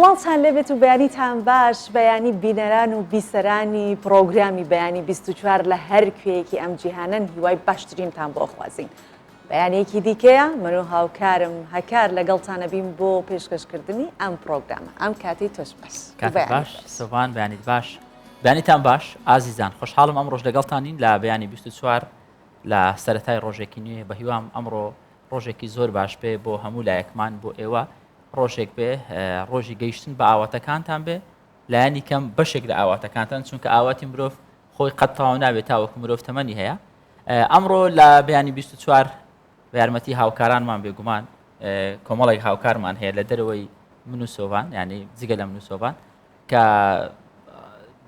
سڵاوتان لێبێت و بەیانیتان باش بەیانی بینەران و بیسەرانی پڕۆگرامی بەیانی 24 لە هەر کوێیەکی ئەم جیهانەن هیوای باشترینتان بۆ خوازین. بەیانێکی دیکەیە من و هاوکارم هەکار لەگەڵتانەبین بۆ پێشکەشکردنی ئەم پڕۆگرامە ئەم کاتەی تۆش باش. کاتت باش سۆڤان بەیانیت باش. بەیانیتان باش ئازیزان خۆشحاڵم ئەمڕۆش لەگەڵتانین لە بەیانی 24 لە سەرەتای ڕۆژێکی نوێ بە هیوام ئەمڕۆ ڕۆژێکی زۆر باش بێ بۆ هەموو لایەکمان بۆ ئێوە ڕۆژێک بێ ڕۆژی گەیشتن بە ئاواتەکانتان بێ لایەنی کەم بەشێک لە ئاواتەکانتان چونکە ئاواتی مرۆڤ خۆی قەت تەواو نابێت تاوەکو مرۆڤ تەمەنی هەیە ئەمڕۆ لە بەیانی 24 بە یارمەتی هاوکارانمان بێگومان کۆمەڵێک هاوکارمان هەیە لە دەرەوەی من و سۆڤان ینی جگە لە من و سۆڤان کە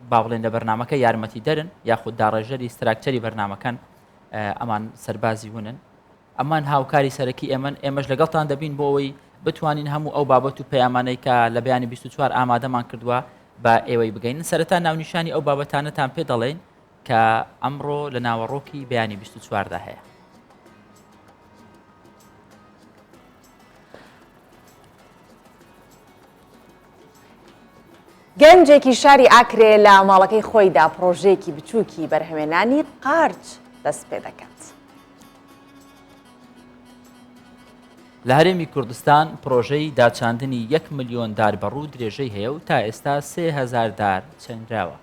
با بڵێن لە بەرنمەکە یارمەتی دەرن یاخود داڕێژەری ستراکچەری بەرنمەکەن ئەمان سەربازی ونن ئەمان هاوکاری سەرەکی ئێمەن، ئێمەش لەگەڵتان دەبین بۆ ئەوەی بتوانین هەموو ئەو بابەت و پەیامانەی کە لە بەیانی 24 ئامادەمان کردووە بە ئێوەی بگەین. سەرەتا ناونیشانی ئەو بابەتانەتان پێ دەڵێین کە ئەمڕۆ لە ناوەڕۆکی بەیانی 24 دا هەیە. گەنجێکی شاری ئاکرێ لە ماڵەکەی خۆیدا پڕۆژەیەکی بچووکی بەرهەمێنانی قارچ دەست پێدەکات. لە هەرێمی کوردستان پڕۆژەی داچاندنی یەک ملیۆن دار بەڕوو درێژەی هەیە و تا ئێستا 3000 دار چێنراوە.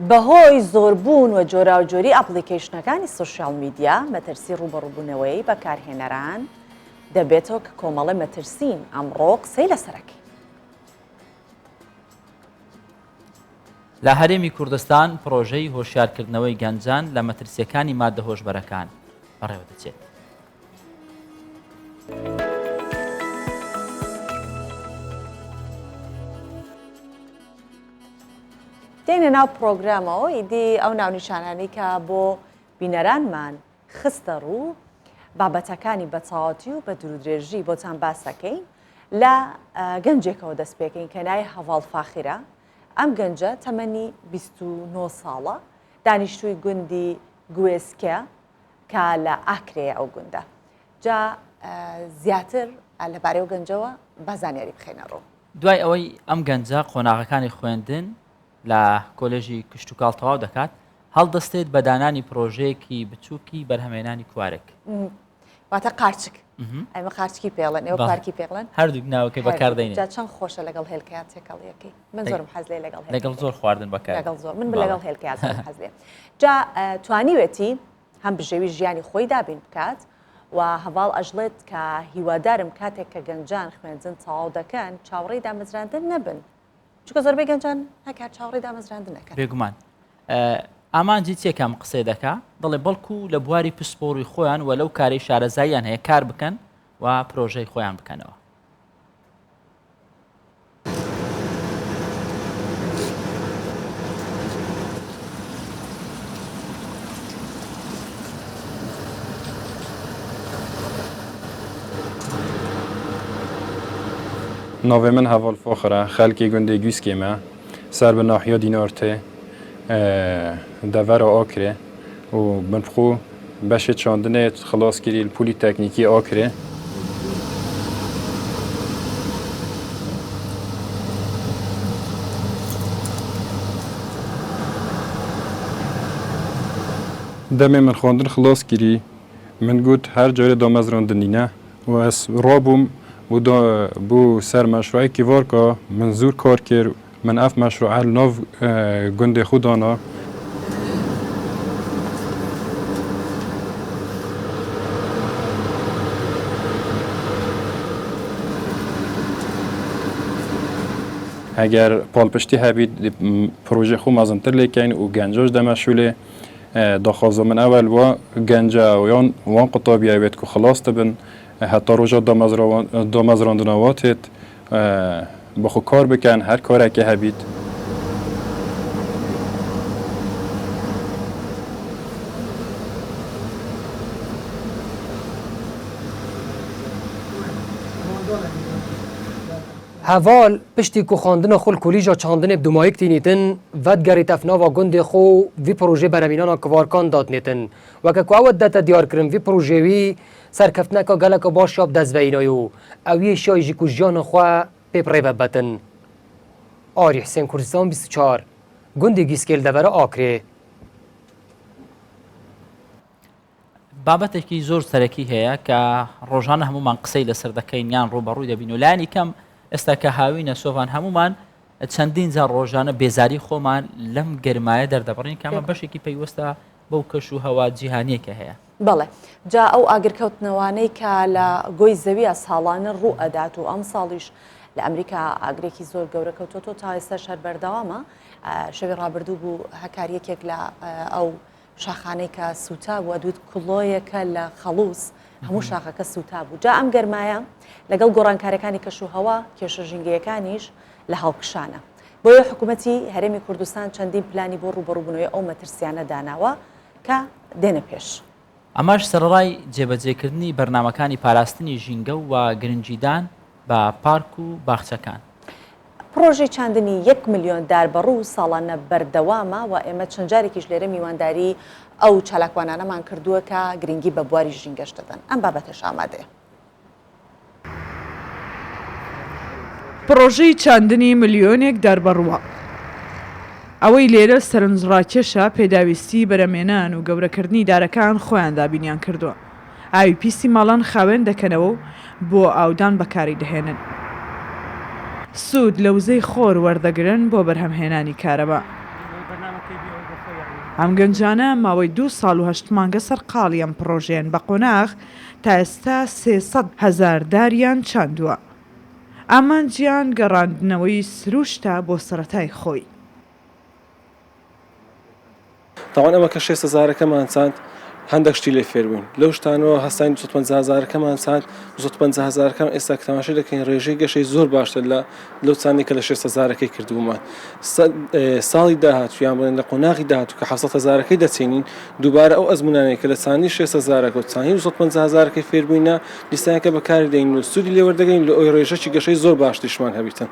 بەهۆی زۆربوون و جۆراوجۆری ئەپڵیکەیشنەکانی سۆشیال میدیا، مەترسی ڕووبەڕووبوونەوەی بەکارهێنەران دەبێتەوە کە کۆمەڵێ مەترسین، ئەمڕۆ قسەی لەسەر ئەکەین. لە هەرێمی کوردستان پڕۆژەی هۆشیارکردنەوەی گەنجان لە مەترسییەکانی ماددە هۆشبەرەکان بەڕێوەدەچێت. دێینە ناو پڕۆگرامەوە ئیدی ئەو ناونیشانانەی کە بۆ بینەرانمان خستە ڕوو بابەتەکانی بە تەواوەتی و بە دوورودرێژی بۆتان باس دەکەین لە گەنجێکەوە دەست پێکەین کە ناوی هەڤاڵ فاخیرە ئەم گەنجە تەمەنی 29 ساڵە دانیشتووی گوندی گوێسکە کە لە ئاکرەیە ئەو گوندە جا زیاتر لەبارەی ئەو گەنجەوە با زانیاری بخەینە ڕوو. دوای ئەوەی ئەم گەنجە قۆناغەکانی خوێندن لە کۆلێژی کشتوکاڵ تەواو دەکات، هەڵدەستێت بە دانانی پرۆژەیەکی بچووکی بەرهەمهێنانی کوارگ. واتە قارچک. ئێمە قارچکی پێڵێن، ئێوە کوارکی پێڵێن. هەردووک ناوەکەی بەکاردەینێ. جا چەند خۆشە لەگەڵ هێلکەیا تێکەڵیەکەی. من زۆرم حەز لێ لەگەڵ هێلکە. لەگەڵ زۆر خواردن بەکار. لەگەڵ زۆر من لەگەڵ هێلکەیا زۆرم حەز لێ. جا توانیوێتی هەم بژێوی ژیانی خۆی دابین بکات و هەڤاڵ ئەژڵێت کە هیوادارم کاتێک کە گەنجان خوێندن تەواو دەکەن چاوەڕێی دامەزراندن نەبن چونکە زۆربەی گەنجان هەکار چاوەڕێی دامەزراندن ئەکەن. بێگومان ئامانجی چیە کە ئەم قسەیە دەکا؟ دەڵێ بەڵکو لە بواری پسپۆڕی خۆیان و لەو کارەی شارەزاییان هەیە کار بکەن و پرۆژەی خۆیان بکەنەوە. Navê min Heval Faxir e, xelkê gundê Gûskê me, ser bi nahiya Dînartê, devera Akrê û min bi xwe beşê çandinê xilas kirî li Polîteknîkê Akrê. Demê min xwendin xilas kirî, min got her carê damezrandin nîne û ez rabûm û da bû ser meşrûeyê Kîvarka, min zûr kar kir, min ev meşrûe li nav gundê xwe dana. Heger palpiştî hebî dê projeyê xwe mezintir lê keyn û genca ji deme şûlê. Daxwaza min ew e li wa gence yan wan qutabiye wêt ku xilas dibin heta roja damezrandina wa têt bi xwe kar bikin her karekê hebît. هەڤال پشتی ku xwendina xwe li Kolîja Çandinê bi dûmayîk tînîtin, vedigerîte ev nava gundê xwe û vî projeyê berhemînana kivarkan dadinêtin. Weke ku ew didete diyarkirin vî projeyê wî serkeftineka geleka baş ya bi dest veyînayî û ew yê şiyayî jî ku jiyana xwe pê bi rê ve bibetin. Arî Husên Kurdistan 24, Gundê Gîskê li devera Akrê. بابەتێکی زۆر سەرەکی هەیە کە ڕۆژانە هەمومان قسەی لەسەر دەکەین یان ڕوبەڕووی دەبین و لانی کەم ئێستا کە هاوینە سۆڤان هەمومان چەندین جار ڕۆژانە بێزاری خۆمان لەم گەرمایە دەردەبڕین کامە بەشێکی پەیوەستە بەو کەش و هەوا جیهانیەکە هەیە. بەڵێ جا ئەو ئاگرکەوتنەوانەی کە لە گۆی زەویە ساڵانە ڕوو ئەدات و ئەمساڵیش لە ئەمریکا ئاگرێکی زۆر گەورە کەوتۆتەوە تا ئێستاش هەر بەردەوامە شەوی ڕابردوو بوو هەکار یەکێک لە ئەو شاخانەی کە سووتا بوو ئەدوت کڵۆیەکە لە خەڵوز هەموو شاخەکە سووتا بوو جا ئەم گەرمایە لەگەڵ گۆڕانکارەکانی کەش و هەوا کێشە ژینگەیەکانیش لە هەڵکشانە بۆیە حکوومەتی هەرێمی کوردستان چەندین پلانی بۆ ڕووبەڕووبوونەوەی ئەو مەترسیانە داناوە کە دێنە پێش. ئەمەش سەرەڕای جێبەجێکردنی بەرنامەکانی پاراستنی ژینگە و گرنگیدان بە پارک و باخچەکان. پڕۆژەی چاندنی یەک ملیۆن دار بەڕوو ساڵانە بەردەوامە و ئێمە چەند جارێکیش لێرە میوانداری ئەو چالاکوانانەمان کردووە کە گرنگی بە بواری ژینگەش دەدەن. ئەم بابەتەش ئامادەیە. پڕۆژەی چاندنی ملیۆنێک دار بەڕووە. ئەوەی لێرە سەرنجڕاکێشە پێداویستی بەرەمێنان و گەورەکردنی دارەکان خۆیان دابینیان کردووە. ئاوی پیسی ماڵان خاوێن دەکەنەوە و بۆ ئاودان بەکاری دەهێنن. سوود لە وزەی خۆر وەردەگرن بۆ بەرهەمهێنانی کارەبا. ئەم گەنجانە ماوەی دوو ساڵ و هەشت مانگە سەرقاڵی ئەم پڕۆژەیەن بە قۆناغ تا ئێستا 300,000 داریان چاندووە. ئامانجیان گەڕاندنەوەی سروشتە بۆ سەرەتای خۆی. تاوان ئەمە کە شێست هەزارەکەمان چاند هەندێک شتی لێ فێر بووین لەو شتانەوە هەستاین 250 هەزارەکەمان چاند 250 هەزارەکەم ئێستا کە تەماشای دەکەین ڕێژەی گەشەی زۆر باشتر لە لەو چاندەی کە لە شێست هەزارەکەی کردبوومان ساڵی داهاتوو یان بڵێن لە قۆناغی داهاتوو کە 700 هەزارەکەی دەچێنین دووبارە ئەو ئەزموونانەی کە لە چاندنی شێست هەزارەکە و چاندنی 250 هەزارەکەی فێر بووینە دیسانەکە بەکاری دێنین و سوودی لێ وەردەگرین لە ئەوی ڕێژەکی گەشەی زۆر باشتریشمان هەبیتن.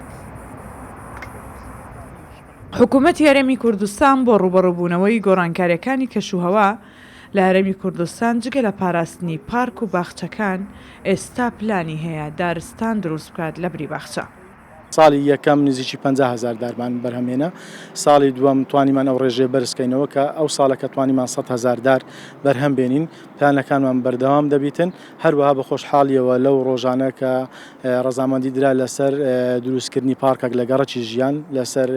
حکوومەتی هەرێمی کوردستان بۆ ڕووبەڕووبوونەوەی گۆڕانکارییەکانی کەشوهەوا لە هەرێمی کوردستان جگە لە پاراستنی پارک و باخچەکان، ئێستا پلانی هەیە دارستان دروست بکات لەبری باخچە. ساڵی یەکەم نزیکی 50 هەزار دارمان بەرهەم هێنا، ساڵی دووەم توانیمان ئەو ڕێژەیە بەرز کەینەوە کە ئەو ساڵە کە توانیمان 100 هەزار دار بەرهەم بێنین، پلانەکانمان بەردەوام دەبیتن، هەروەها بە خۆشحاڵیەوە لەو ڕۆژانە کە ڕەزامەندی درا لەسەر دروستکردنی پارکێک لە گەڕەکی ژیان لەسەر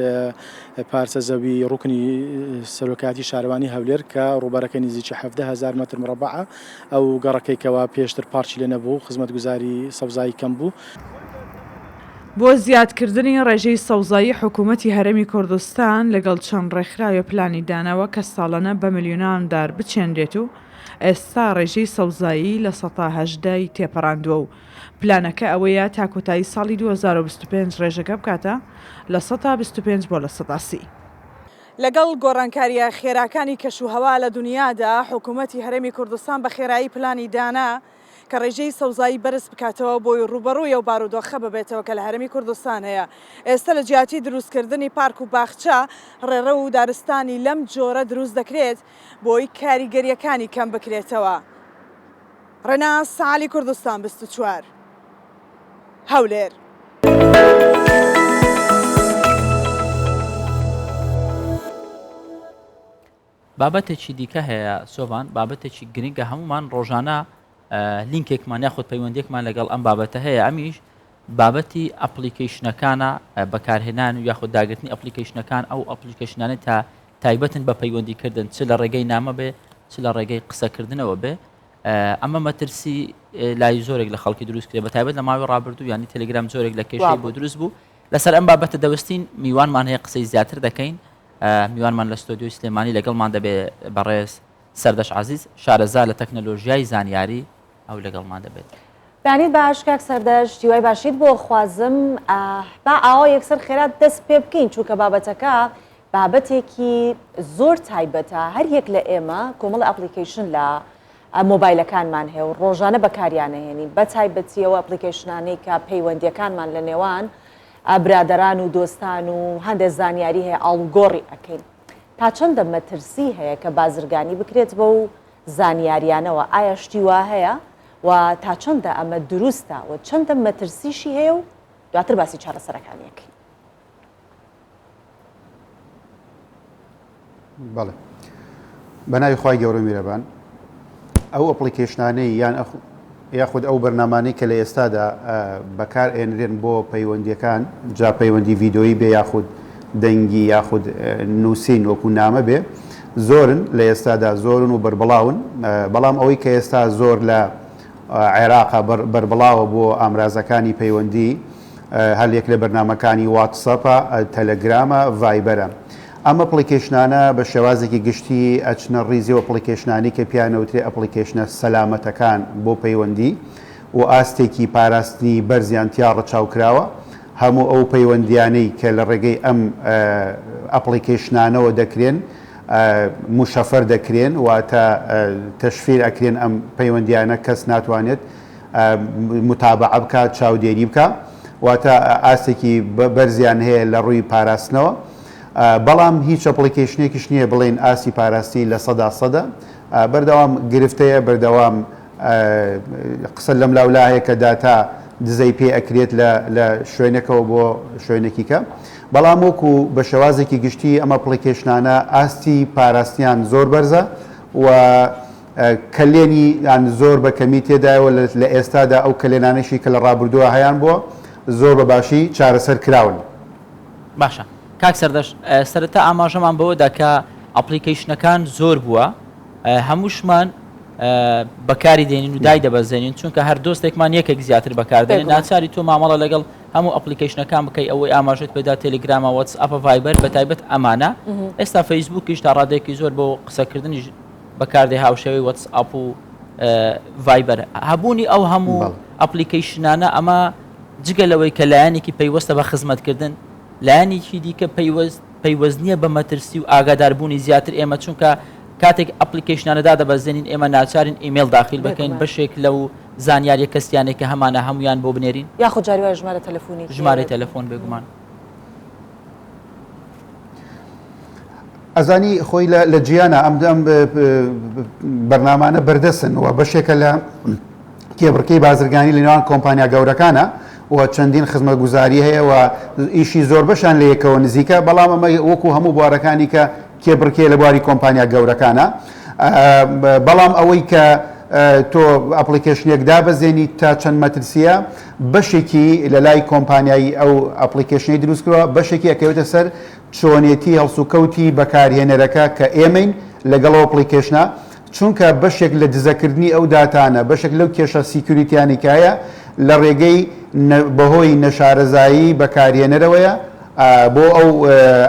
پارچە زەوی ڕوکنی سەرۆکایەتی شارەوانی هەولێر کە ڕووبەرەکەی نزیکی 17 هەزار مەتر مڕەبەعە ئەو گەڕەکەی کەوا پێشتر پارکی لێ نەبوو خزمەتگوزاری سەوزایی کەم بوو. بۆ زیادکردنی ڕێژەی سەوزایی حکوومەتی هەرێمی کوردستان لەگەڵ چەند ڕێکخراوێ پلانی داناوە کە ساڵانە بە ملیۆنان دار بچێنرێت و ئێستا ڕێژەی سەوزایی 18% ی تێپەڕاندووە و پلانەکە ئەوەیە تا کۆتایی ساڵی 2025 ڕێژەکە بکاتە 25% بۆ 30%. لەگەڵ گۆڕانکارییە خێراکانی کەشوهەوا لە دونیادا، حکوومەتی هەرێمی کوردستان بە خێرایی پلانی دانا کە ڕێژەی سەوزایی بەرز بکاتەوە بۆی ڕووبەڕووی ئەو بارودۆخە ببێتەوە کە لە هەرێمی کوردستان هەیە. ئێستا لە جیاتی دروستکردنی پارک و باخچە، ڕێڕەو و دارستانی لەم جۆرە دروست دەکرێت بۆی کاریگەرییەکانی کەم بکرێتەوە. ڕێناس عەلی کوردستان 24 هەولێر. بابەتێکی دیکە هەیە سۆڤان بابەتێکی گرنگە هەمومان ڕۆژانە لینکێکمان یاخود پەیوەندێکمان لەگەڵ ئەم بابەتە هەیە ئەمیش بابەتی application ەکانە بەکارهێنان و یاخود داگرتنی application ەکان ئەو application انەی تا تایبەتن بە پەیوەندیکردن چ لە ڕێگەی نامە بێ چ لە ڕێگەی قسەکردنەوە بێ ئەمە مەترسی لای زۆرێک لە خەڵکی دروست کرێ بە تایبەت لە ماوەی ڕابردوو ینی تەلگرام جۆرێک لە کێشەی بۆ دروست بوو لەسەر ئەم بابەتە دەوەستین میوانمان هەیە قسەی زیاتر دەکەین میوانمان لە ستۆدیۆی سلێمانی لەگەڵمان دەبێ بەڕێز سەردەش عزیز شارەزا لە تەکنەلۆژیای زانیاری ئەو لەگەڵمان دەبێت. بەیانیت باش کاک سەردەشت هیوای باشیت بۆ خوازم با ئاوا یەکسەر خێرا دەست پێ بکەین چونکە بابەتەکە بابەتێکی زۆر تایبەتە هەر یەک لە ئێمە کۆمەڵی application لە مۆبایلەکانمان هەیە و ڕۆژانە بەکاریانەهێنین بە تایبەتیەوە application انەی کە پەیوەندیەکانمان لە نێوان. برادەران و دۆستان و هەندێک زانیاری هەیە ئاڵوگۆڕی ئەکەین. تا چەندە مەترسی هەیە کە بازرگانی بکرێت بەو زانیاریانەوە ئایا شتی وا هەیە و تا چەندە ئەمە دروستە و چەندە مەترسیشی هەیە و دواتر باسی چارەسەرەکانی ئەکەین. بەڵێ بە ناوی خوای گەورە میرەبان ئەو ئەپڵیکەیشنانەی یان یاخود ئەو بەرنامانەی کە لە ئێستادا بەکار ئێنرێن بۆ پەیوەندیەکان جا پەیوەندی ڤیدۆیی بێ یاخود دەنگی یاخود نووسین وەکو نامە بێ زۆرن لە ئێستادا زۆرن و بەربڵاون بەڵام ئەوەی کە ئێستا زۆر لە عێراقا بەربڵاوە بۆ ئامرازەکانی پەیوەندی هەر یەک لە بەرنامەکانی واتسەپە، تەلەگرامە، ڤایبەرە. ئەم ئەپڵیکەیشنانە بە شێوازێکی گشتی ئەچنە ڕیزی ئەو ئەپڵیکەیشنانەی کە پێیان ئەوترێ ئەپڵیکەیشنە سەلامەتەکان بۆ پەیوەندی و ئاستێکی پاراستنی بەرزیان تیا ڕەچاو کراوە. هەموو ئەو پەیوەندیانەی کە لە ڕێگەی ئەم ئەپڵیکەیشنانەوە دەکرێن موشەفەر دەکرێن، واتە تەشفیر ئەکرێن ئەم پەیوەندیانە کەس ناتوانێت متابەعە بکا، چاودێری بکا، واتە ئاستێکی بەرزیان هەیە لە ڕووی پاراستنەوە، بەڵام هیچ ئەپڵیکەیشنێکیش نییە بڵێین ئاستی پاراستنی لە سەدا سەدە، بەردەوام گرفت هەیە، بەردەوام قسە لەملاولا هەیە کە داتا دزەی پێ ئەکرێت لە شوێنێکەوە بۆ شوێنێکی کە، بەڵام وەکو بە شێوازێکی گشتی ئەم ئەپڵیکەیشنانە ئاستی پاراستنیان زۆر بەرزە و کەلێنی یان زۆر بە کەمی تێدایە و لە ئێستادا ئەو کەلێنانەشی کە لە ڕابردووە هەیان بووە زۆر بە باشی چارەسەر کراون. باشە کاک سەردەشت سەرەتا ئاماژەمان بەوە دا کە ئەپڵیکەیشنەکان زۆر بووە هەمووشمان بەکاری دێنین و دای دەبەزێنین چونکە هەر دۆستێکمان یەکێک زیاتر بەکاردێنین ناچاری تۆ مامەڵە لەگەڵ هەموو ئەپلیکەیشنەکان بکەی ئەوەی ئاماژەت پێدا تێلگرامە وەتس ئەپە ڤایبەر بە تایبەت ئەمانە ئێستا فەیسبوکیش تا ڕادێکی زۆر بۆ قسەکردنیش بەکاردێ هاوشێوەی وەتس ئەپ و ڤایبەر هەبوونی ئەو هەموو ئەپلیکەیشنانە ئەمە جگە لەوەی کە لایەنێکی پەیوەستە بە خزمەتکردن لایەنێکی دیکە پەیوەست پەیوەست نییە بە مەترسی و ئاگاداربوونی زیاتر ئێمە چونکە کاتێک ئەپلیکەیشنانە دادەبەزێنین ئێمە ناچارین ئیمێڵ داخیل بکەین بەشێک لەو زانیاریە کەسیانەی کە هەمانە هەمویان بۆ بنێرین یاخود جاری وایە ژمارە تەلەفۆنێکی ژمارەی تەلەفۆن بێگومان. ئەزانی خۆی لە جیانە ئەم ئەم بەرنامانە بەردەستن و بەشێکە لە کێبڕکێی بازرگانی لە نێوان کۆمپانیا گەورەکانە و چەندین خزمەتگوزاری هەیە و ئیشی زۆربەشان لە یەکەوە نزیکە بەڵام ئەمە وەکو هەموو بوارەکانی کە کێبڕکێ لە بواری کۆمپانیا گەورەکانە بەڵام ئەوەی کە تۆ ئەپڵیکەیشنێک دابەزێنیت تا چەند مەترسیە بەشێکی لە لای کۆمپانیای ئەو ئەپڵیکەیشنەی دروستکردوە بەشێکی ئەکەوێتە سەر چۆنێتی هەڵسوکەوتی بەکارهێنەرەکە کە ئێمەین لەگەڵ ئەو ئەپڵیکەیشنە چونکە بەشێک لە دزەکردنی ئەو داتانە بەشێک لەو کێشە security یانەی کە هەیە لە ڕێگەی بەهۆی نەشارەزایی بەکارهێنەرەوەیە بۆ ئەو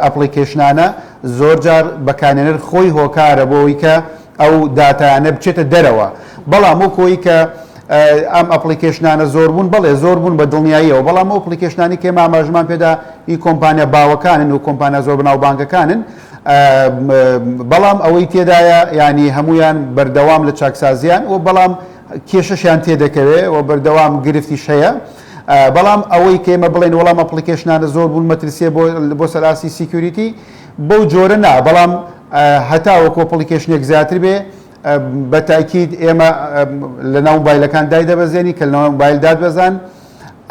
ئەپڵیکەیشنانە زۆرجار بەکارهێنەر خۆی هۆکارە بۆ ئەوەی کە ئەو داتایانە بچێتە دەرەوە بەڵام وەکو ئەوەی کە ئەم ئەپڵیکەیشنانە زۆر بوون بەڵێ زۆر بوون بە دڵنیاییەوە بەڵام ئەو ئەپڵیکەیشنانی کە ئێمە ئاماژەمان پێدا ئی کۆمپانیا باوەکانن و کۆمپانیا زۆر بەناوبانگەکانن بەڵام ئەوەی تێدایە یانی هەمویان بەردەوام لە چاکسازیان و بەڵام کێشەشیان تێدەکەوێ و بەردەوام گرفتیش هەیە بەڵام ئەوەی کە ئێمە بڵێن وەڵام ئەپڵیکەیشنانە زۆر بوون مەترسیە بۆ بۆ سەر ئاستی security بەو جۆرە نا بەڵام هەتا وەکو ئەپڵیکەیشنێک زیاتر بێ بە تاکید ئێمە لە ناو مۆبایلەکان دایدەبەزێنی کە لە ناو مۆبایل دادبەزان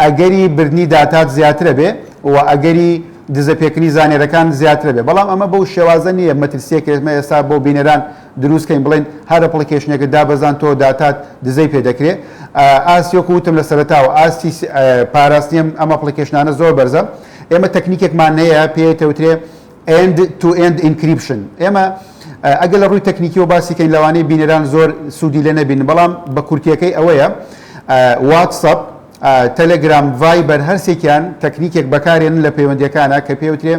ئەگەری بردنی داتات زیاترە بێ و ئەگەری دزەپێکردنی زانیارەکان زیاترە بێ بەڵام ئەمە بەو شێوازە نییە مەترسیەک ئێمە ئێستا بۆ بینەران دروست کەین بڵێن هەر ئەپڵیکەیشنێکت دابەزان تۆ داتات دزەی پێ دەکرێ ئاستی وەکو وتم لە سەرەتاوە ئاستی پاراستنی ئەم ئەپڵیکەیشنانە زۆر بەرزە ئێمە تەکنیکێکمان هەیە پێی دەوترێ End to End Encryption ئێمە ئەگەر لە ڕووی تەکنیکیەوە باسی کەین لەوانەیە بینەران زۆر سوودی لێ نەبینن بەڵام بە کورتیەکەی ئەوەیە واتسەپ تەلەگرام ڤایبەر هەرسێکیان تەکنیکێک بەکارێنن لە پەیوەندیەکانە کە پێوترێ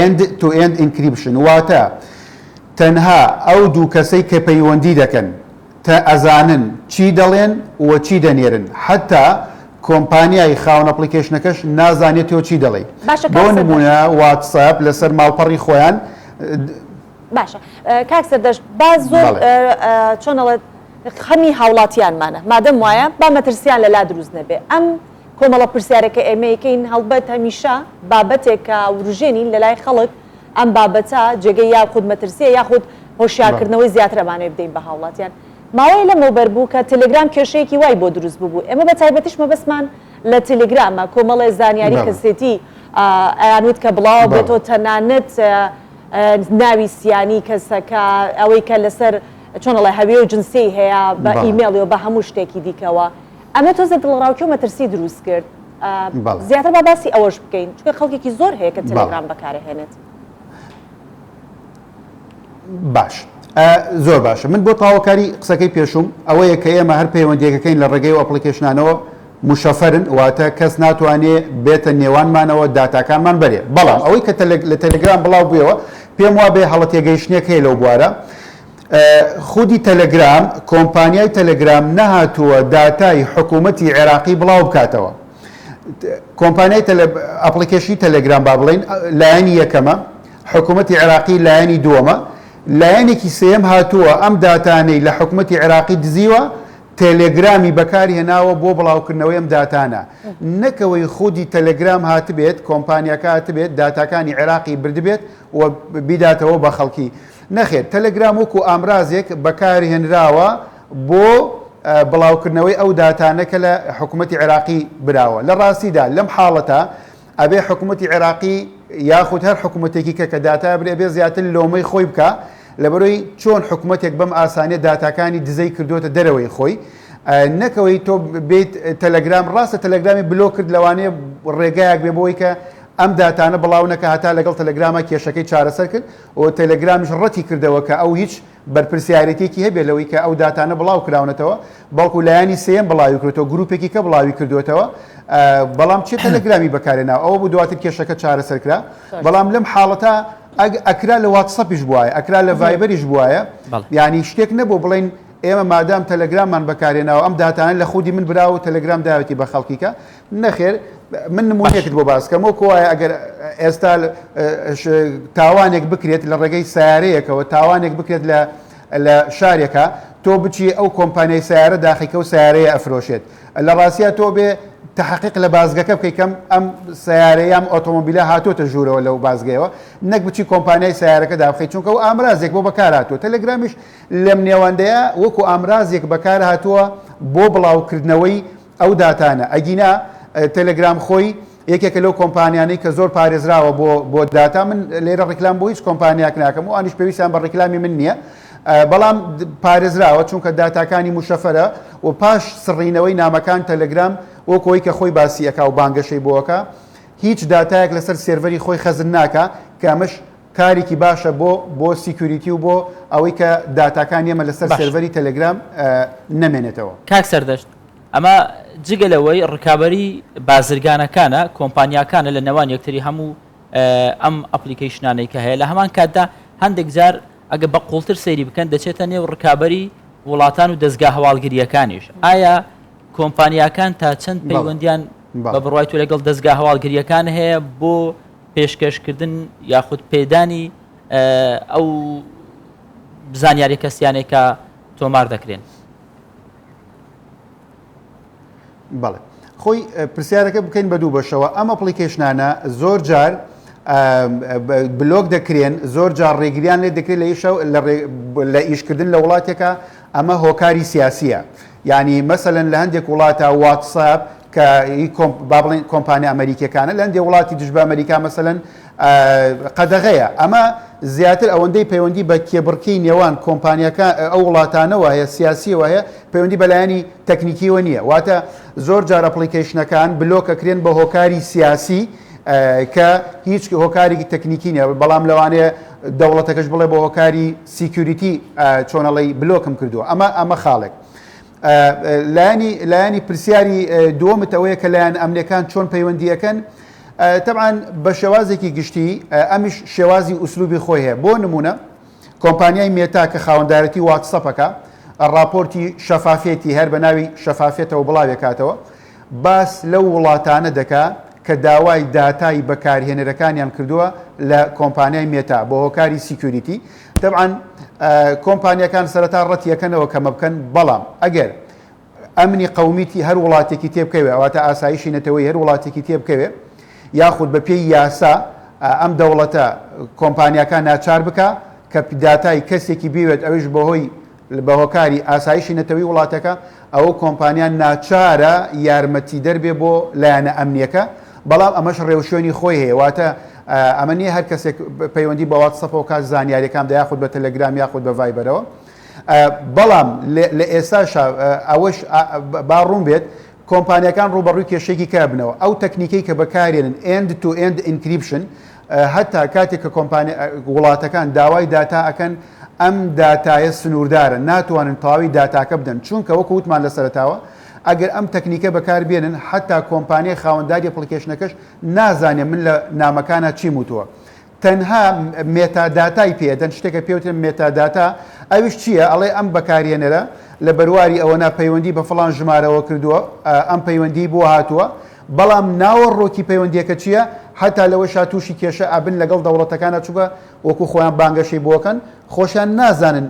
End to End Encryption واتە تەنها ئەو دوو کەسەی کە پەیوەندی دەکەن تە ئەزانن چی دەڵێن و چی دەنێرن حەتا کۆمپانیای خاوەن ئەپڵیکەیشنەکەش نازانێت تۆ چی دەڵێی باشە بۆ کاک سەردەشت. نمونە واتسئەپ لەسەر ماڵپەڕی خۆیان. باشە کاک سەردەشت با زۆر بەڵێ. چۆن ئەڵێت خەمی هاوڵاتیانمانە مادەم وایە با مەترسیان لەلا دروست نەبێ ئەم. کۆمەڵە پرسیارێک کە ئێمە یکەین هەڵبەت هەمیشە بابەتێک کە وروژێنین لەلای خەڵک ئەم بابەتە جێگەی یاخود مەترسیە یاخود هۆشیارکردنەوەی زیاتر ئەمانەوێ بدەین بە هاوڵاتیان. ماوەیە لەمەوبەر بوو کە تێلێگرام کێشەیەکی وای بۆ دروست ببوو ئێمە بە تایبەتیش مەبەستمان لە تێلێگرامە کۆمەڵێ زانیاری کەسێتی ئەیانوت کە بڵاوە بێتەوە تەنانەت ناوی سیانی کەسەکە ئەوەی کە لەسەر چۆن ئەڵێ هەویە و جنسیەی هەیە بە ئیمێڵی و بە هەموو شتێکی دیکەوە ئەمە تۆزێ دڵەڕاوکێ و مەترسی دروست کرد زیاتر با باسی ئەوەش بکەین چونکە خەڵکێکی زۆر هەیە کە تێلێگرام بەکارەهێنێت. باش زۆر باشە من بۆ تاوەکاری قسەکەی پێشوم ئەوەیە کە ئێمە هەر پەیوەندیەکەکەین لە ڕێگەی و application انەوە مشەفەرن واتە کەس ناتوانێ بێتە نێوانمانەوە داتاکانمان بەرێ بەڵام ئەوەی کە لە تەلەگرام بڵاو بوویەوە پێم وابێ هەڵە تێگەیشتنێک هەیە لەو بوارە خودی تەلەگرام کۆمپانیای تەلەگرام نەهاتووە داتای حکوومەتی عێراقی بڵاو بکاتەوە کۆمپانیای application ی تەلەگرام با بڵین لایەنی یەکەمە حکومەتی عێراقی لایەنی دووەمە، لایەنێکی سێیەم هاتووە ئەم داتانەی لە حکومەتی عێراقی دزیوە، تێلێگرامی بەکارهێناوە بۆ بڵاوکردنەوەی ئەم داتانە، نەک ئەوەی خودی تەلەگرام هاتبێت، کۆمپانیاکە هاتبێت داتاکانی عێراقی بردبێت و بیداتەوە بە خەڵکی. نەخێر، تەلەگرام وەکو ئامرازێک بەکارهێنراوە بۆ بڵاوکردنەوەی ئەو داتانە کە لە حکومەتی عێراقی براوە. لە ڕاستیدا لەم حاڵەتە ئەبێ حکومەتی عێراقی یاخود هەر حکومەتێکی کە کە داتا برێ ئەبێ زیاتر لۆمەی خۆی بکا لەبەرەوەی چۆن حکومەتێک بەم ئاسانیە داتاکانی دزەی کردوتە دەرەوەی خۆی نەکەوەی تۆ بیت تەلەگرام ڕاستە تەلەگرامی بلۆک کرد لەوانەیە ڕێگایەک بێ بۆی کە ئەم داتانە بڵاو نەکە هەتا لەگەڵ تەلەگرامە کێشەکەی چارەسەر کرد و تەلەگرامیش ڕەتی کردەوە کە ئەو هیچ بەرپرسیارێتیەکی هەبێت لەوەی کە ئەو داتانە بڵاو کراونەتەوە، بەڵکو لایەنی سێیەم بڵاوی کردوەتەوە، گروپێکی کە بڵاوی کردوەتەوە، بەڵام چێ تەلەگرامی بەکارهێناوە، ئەوە بوو دواتر کێشەکە چارەسەر کرا، بەڵام لەم حاڵەتە ئەکرا لە واتسەپیش بوایە، ئەکرا لە ڤایبەریش بوایە، یانی شتێک نەبوو بڵێین ئێمە مادام تەلەگراممان بەکارهێناوە ئەم داتانە لە خودی من براوە و تەلەگرام داوێتی بە خەڵکیکە، نەخێر من نمونەیەکت بۆ باس کەم وەکو وایە ئەگەر ئێستا تاوانێک بکرێت لە ڕێگەی سیارەیەکەوە تاوانێک بکرێت لە لە شارێکە تۆ بچی ئەو کۆمپانیای سیارە داخیکە و سیارەیە ئەفرۆشێت لە ڕاستە تۆ بێ تحقیق لە بازگەکە بکەی کەم ئەم سیارە یام ئۆتۆمۆبیلە هاتۆتە ژوورەوە لەو بازگەیەوە نەک بچی کۆمپانیای سیارەکە دابخەی چونکە و ئامرازێک بۆ بەکار هاتووە تەلەگرامیش لەم نێوەندەیە وەکو ئامرازێک بەکار هاتووە بۆ بڵاوکردنەوەی ئەو داتانە ئەگینا تەلەگرام خۆی یەکێکە لەو کۆمپانیانەی کە زۆر پارێزراوە بۆ بۆ داتا من لێرە ڕیکلام بۆ هیچ کۆمپانیاک ناکەم و ئەوانیش پێویستیان بە ڕیکلامی من نییە بەڵام پارێزراوە چونکە داتاکانی مشەفەرە و پاش سڕینەوەی نامەکان تەلەگرام وەکۆی کە خۆی باسی ئەکا و بانگەشەی بۆکە هیچ داتایەک لەسەر سێرڤەری خۆی خەزن ناکا کە ئەمەش کارێکی باشە بۆ بۆ security و بۆ ئەوەی کە داتاکانی ئێمە لەسەر سێرڤەری تەلەگرام نەمێنێتەوە. کاک سەردەشت ئەمە جگە لەوەی ڕکابەری بازرگانەکانە کۆمپانیاکانە لە نێوان یەکتری هەموو ئەم application انەی کە هەیە لە هەمان کاتدا هەندێک جار ئەگە بە قوڵتر سەیری بکەن دەچێتە نێو ڕکابەری وڵاتان و دەستگا هەواڵگریەکانیش ئایا کۆمپانیاکان تا چەند پەیوەندیان بە بڕوای تۆ لەگەڵ دەستگا هەواڵگریەکان هەیە بۆ پێشکەشکردن یاخود پێدانی ئەو زانیاری کەسیانەی کە تۆمار دەکرێن؟ بەڵێ خۆی پرسیارەکە بکەین بە دوو بەشەوە ئەم application انە زۆر جار بلۆک دەکرێن زۆر جار ڕێگریان لێ دەکرێت لە ئیشە لە ئیشکردن لە وڵاتێکە ئەمە هۆکاری سیاسیە یانی مەسەلەن لە هەندێک وڵاتە واتساپ کە هی کۆمپ با بڵێین کۆمپانیا ئەمەریکیەکانە لە هەندێک وڵاتی دژ بە ئەمەریکا مەسەلەن قەدەغەیە ئەمە زیاتر ئەوەندەی پەیوەندی بە کێبڕکێی نێوان کۆمپانیاکە ئەو وڵاتانەوە هەیە سیاسیەوە هەیە پەیوەندی بە لایەنی تەکنیکیەوە نییە واتە زۆر جار application ەکان بلۆک ئەکرێن بە هۆکاری سیاسی کە هیچ هۆکارێکی تەکنیکی نیە بەڵام لەوانەیە دەوڵەتەکەش بڵێ بە هۆکاری security چۆنەڵی بلۆکم کردووە ئەمە ئەمە خاڵێک لایەنی لایەنی پرسیاری دووەمت ئەوەیە کە لایەن ئەمنیەکان چۆن پەیوەندیەکەن تەبعەن بە شێوازێکی گشتی ئەمیش شێوازی ئوسلوبی خۆی هەیە بۆ نمونە کۆمپانیای مێتا کە خاوەندارەتی واتسەپەکە ڕاپۆرتی شەفافێتی هەر بە ناوی شەفافێتەوە بڵاوێکاتەوە باس لەو وڵاتانە دەکا کە داوای داتای بەکارهێنەرەکانیان کردووە لە کۆمپانیای مێتا بۆ هۆکاری security تەبعەن کۆمپانیاکان سەرەتا ڕەتیەکەنەوە کەمە بکەن بەڵام ئەگەر ئەمنی قەومیی هەر وڵاتێکی تێبکەوێ واتە ئاسایشی نەتەوەی هەر وڵاتێکی تێبکەوێ یاخود بە پێی یاسا ئەم دەوڵەتە کۆمپانیاکان ناچار بکا کە داتای کەسێکی بیوێت ئەویش بەهۆی بە هۆکاری ئاسایشی نەتەوەی وڵاتەکە ئەوە کۆمپانیا ناچارە یارمەتیدەر بێ بۆ لایەنە ئەمنیەکە بەڵام ئەمەش ڕێوشوێنی خۆی هەیە واتە ئەمە نییە هەر کەسێک پەیوەندی بە واتسەپەوە کات زانیاریەکان دە یاخود بە تەلەگرام یاخود بە ڤایبەرەوە بەڵام لە ئێستاشا ئەوەش با ڕوون بێت کۆمپانیاکان ڕووبەڕووی کێشەیەکی کە بنەوە ئەو تەکنیکەی کە بەکارێنن end to end encryption هەتا کاتێک کە کۆمپانیا وڵاتەکان داوای داتا ئەکەن ئەم داتایە سنووردارە ناتوانن تەواوی داتاکە بدەن چونکە وەکو وتمان لە سەرەتاوە ئەگەر ئەم تەکنیکە بەکاربێنن حتا کۆمپانیای خاوەنداری application ەکەش نازانێ من لە نامەکانە چیم وتووە تەنها metadata ی پێ ئەدەن شتێکە پێ وترێ metadata ئەویش چییە ئەڵێ ئەم بەکارهێنەرە لە بەرواری ئەوەنا پەیوەندی بە فڵان ژمارەوە کردووە ئەم پەیوەندی بۆ هاتووە بەڵام ناوەڕۆکی پەیوەندیەکە چییە هەتا لەوەشا تووشی کێشە ئەبن لەگەڵ دەوڵەتەکانە چونکە وەکو خۆیان بانگەشەی بۆکەن خۆشیان نازانن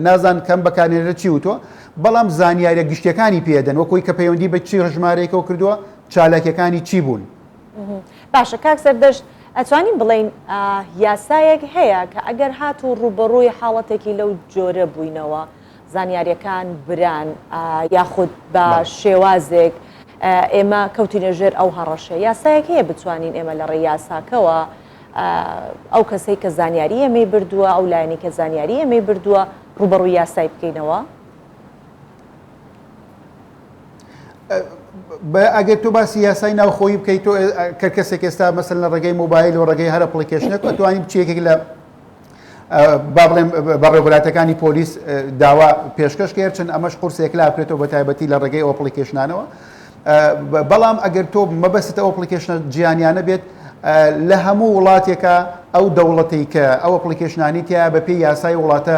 نازان کەم بەکارهێنەرە چی وتووە بەڵام زانیاریە گشتیەکانی پێدەن وەکوی کە پەیوەندی بە چی ژمارەیەکەوە کردووە چالاکیەکانی چی بوون. باشە کاک سەردەشت ئەتوانین بڵێین یاسایەک هەیە کە ئەگەر هاتوو ڕووبەڕووی حاڵەتێکی لەو جۆرە بووینەوە زانیاریەکان بران یاخود بە شێوازێک ئێمە کەوتینە ژێر ئەو هەڕەشە یاسایەک هەیە بتوانین ئێمە لە ڕێی یاساکەوە ئەو کەسەی کە زانیاری ئێمەی بردووە ئەو لایەنی کە زانیاری ئێمەی بردووە ڕووبەڕووی یاسای بکەینەوە؟ ئەگەر تۆ باسی یاسای ناوخۆیی بکەیت تۆ کە کەسێک ئێستا مەسەلەن لە ڕێگەی مۆبایل و ڕێگەی هەر application ێک ئەتوانی بچی یەکێک لە با بڵێم بەڕێوەبەراتەکانی پۆلیس داوا پێشکەش کرد چەند ئەمەش قورسێک لا بکرێتەوە بە تایبەتی لە ڕێگەی application انەوە بەڵام ئەگەر تۆ مەبەستە ئەو application ە جیهانیانە بێت لە هەموو وڵاتێکە ئەو دەوڵەتی کە ئەو application انی تیا بە پێی یاسای وڵاتە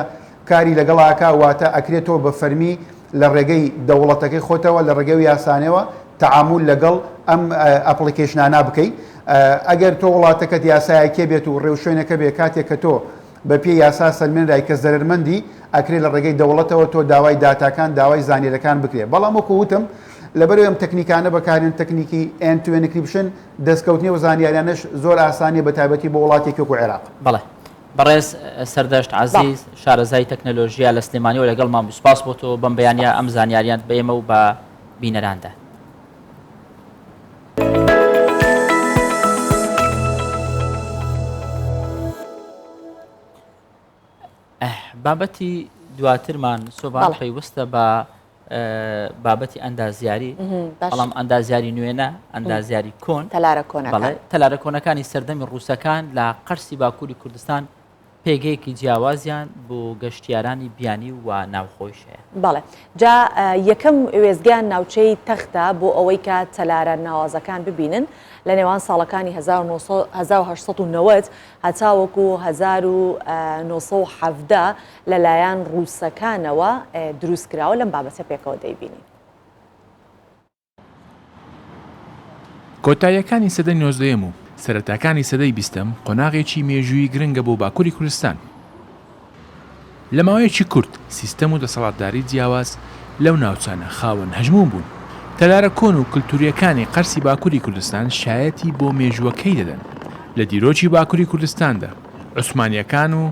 کاری لەگەڵ ئەکا واتە ئەکرێ تۆ بە فەرمی لە ڕێگەی دەوڵەتەکەی خۆتەوە لە ڕێگەی ئەو یاسانەوە تەعامول لەگەڵ ئەم application انە بکەی ئەگەر تۆ وڵاتەکەت یاسایەکێ بێت و ڕێوشوێنەکە بێ کاتێک کە تۆ بە پێی یاسا سەلمێنرای کە زەرەرمەندی ئەکرێ لە ڕێگەی دەوڵەتەوە تۆ داوای داتاکان داوای زانیەرەکان بکرێ بەڵام وەکو وتم لەبەرئەوەی ئەم تەکنیکانە بەکارێن تەکنیکی end to end encryption دەستکەوتنی ئەو زانیاریانەش زۆر ئاسان نیە بە تایبەتی بۆ وڵاتێکی وەکو عێراق. بەڵێ بەڕێز سەردەشت عەزیز شارەزای تەکنەلۆژیا لە سلێمانیەوە لەگەڵمان بوو سوپاس بۆ تۆ بەم بەیانە ئەم زانیاریانت بە ئێمە و بە بینەران دا. بابەتی دواترمان سۆبان پەیوەستە بە بابەتی ئەندازیاری بەڵام ئەندازیاری نوێنە ئەندازیاری کۆن تەلارە کۆنەکان تەلارە کۆنەکانی سەردەمی ڕووسەکان لە قەرسی باکووری کوردستان پێگەیەکی جیاوازیان بۆ گەشتیارانی بیانی و ناوخۆیش هەیە. بەڵێ جا یەکەم وێستگەیان ناوچەی تەختە بۆ ئەوەی کە تەلارە ناوازەکان ببینن لە نێوان ساڵەکانی 1990 هەتاوەکو 1917 لەلایەن ڕووسەکانەوە دروست کراوە، لەم بابەتە پێکەوە دەیبینین. کۆتاییەکانی سەدەی نۆزدەیەم و سەرەتاکانی سەدەی بیستەم قۆناغێکی مێژوویی گرنگە بۆ باکوری کوردستان. لە ماوەیەکی کورت سیستەم و دەسەڵاتداری جیاواز لەو ناوچانە خاوەن هەژموون بوون. تەلارە کۆن و کلتورییەکانی قەرسی باکوری کوردستان شایەتی بۆ مێژووەکەی دەدەن. لە دیرۆکی باکوری کوردستاندا عوسمانییەکان و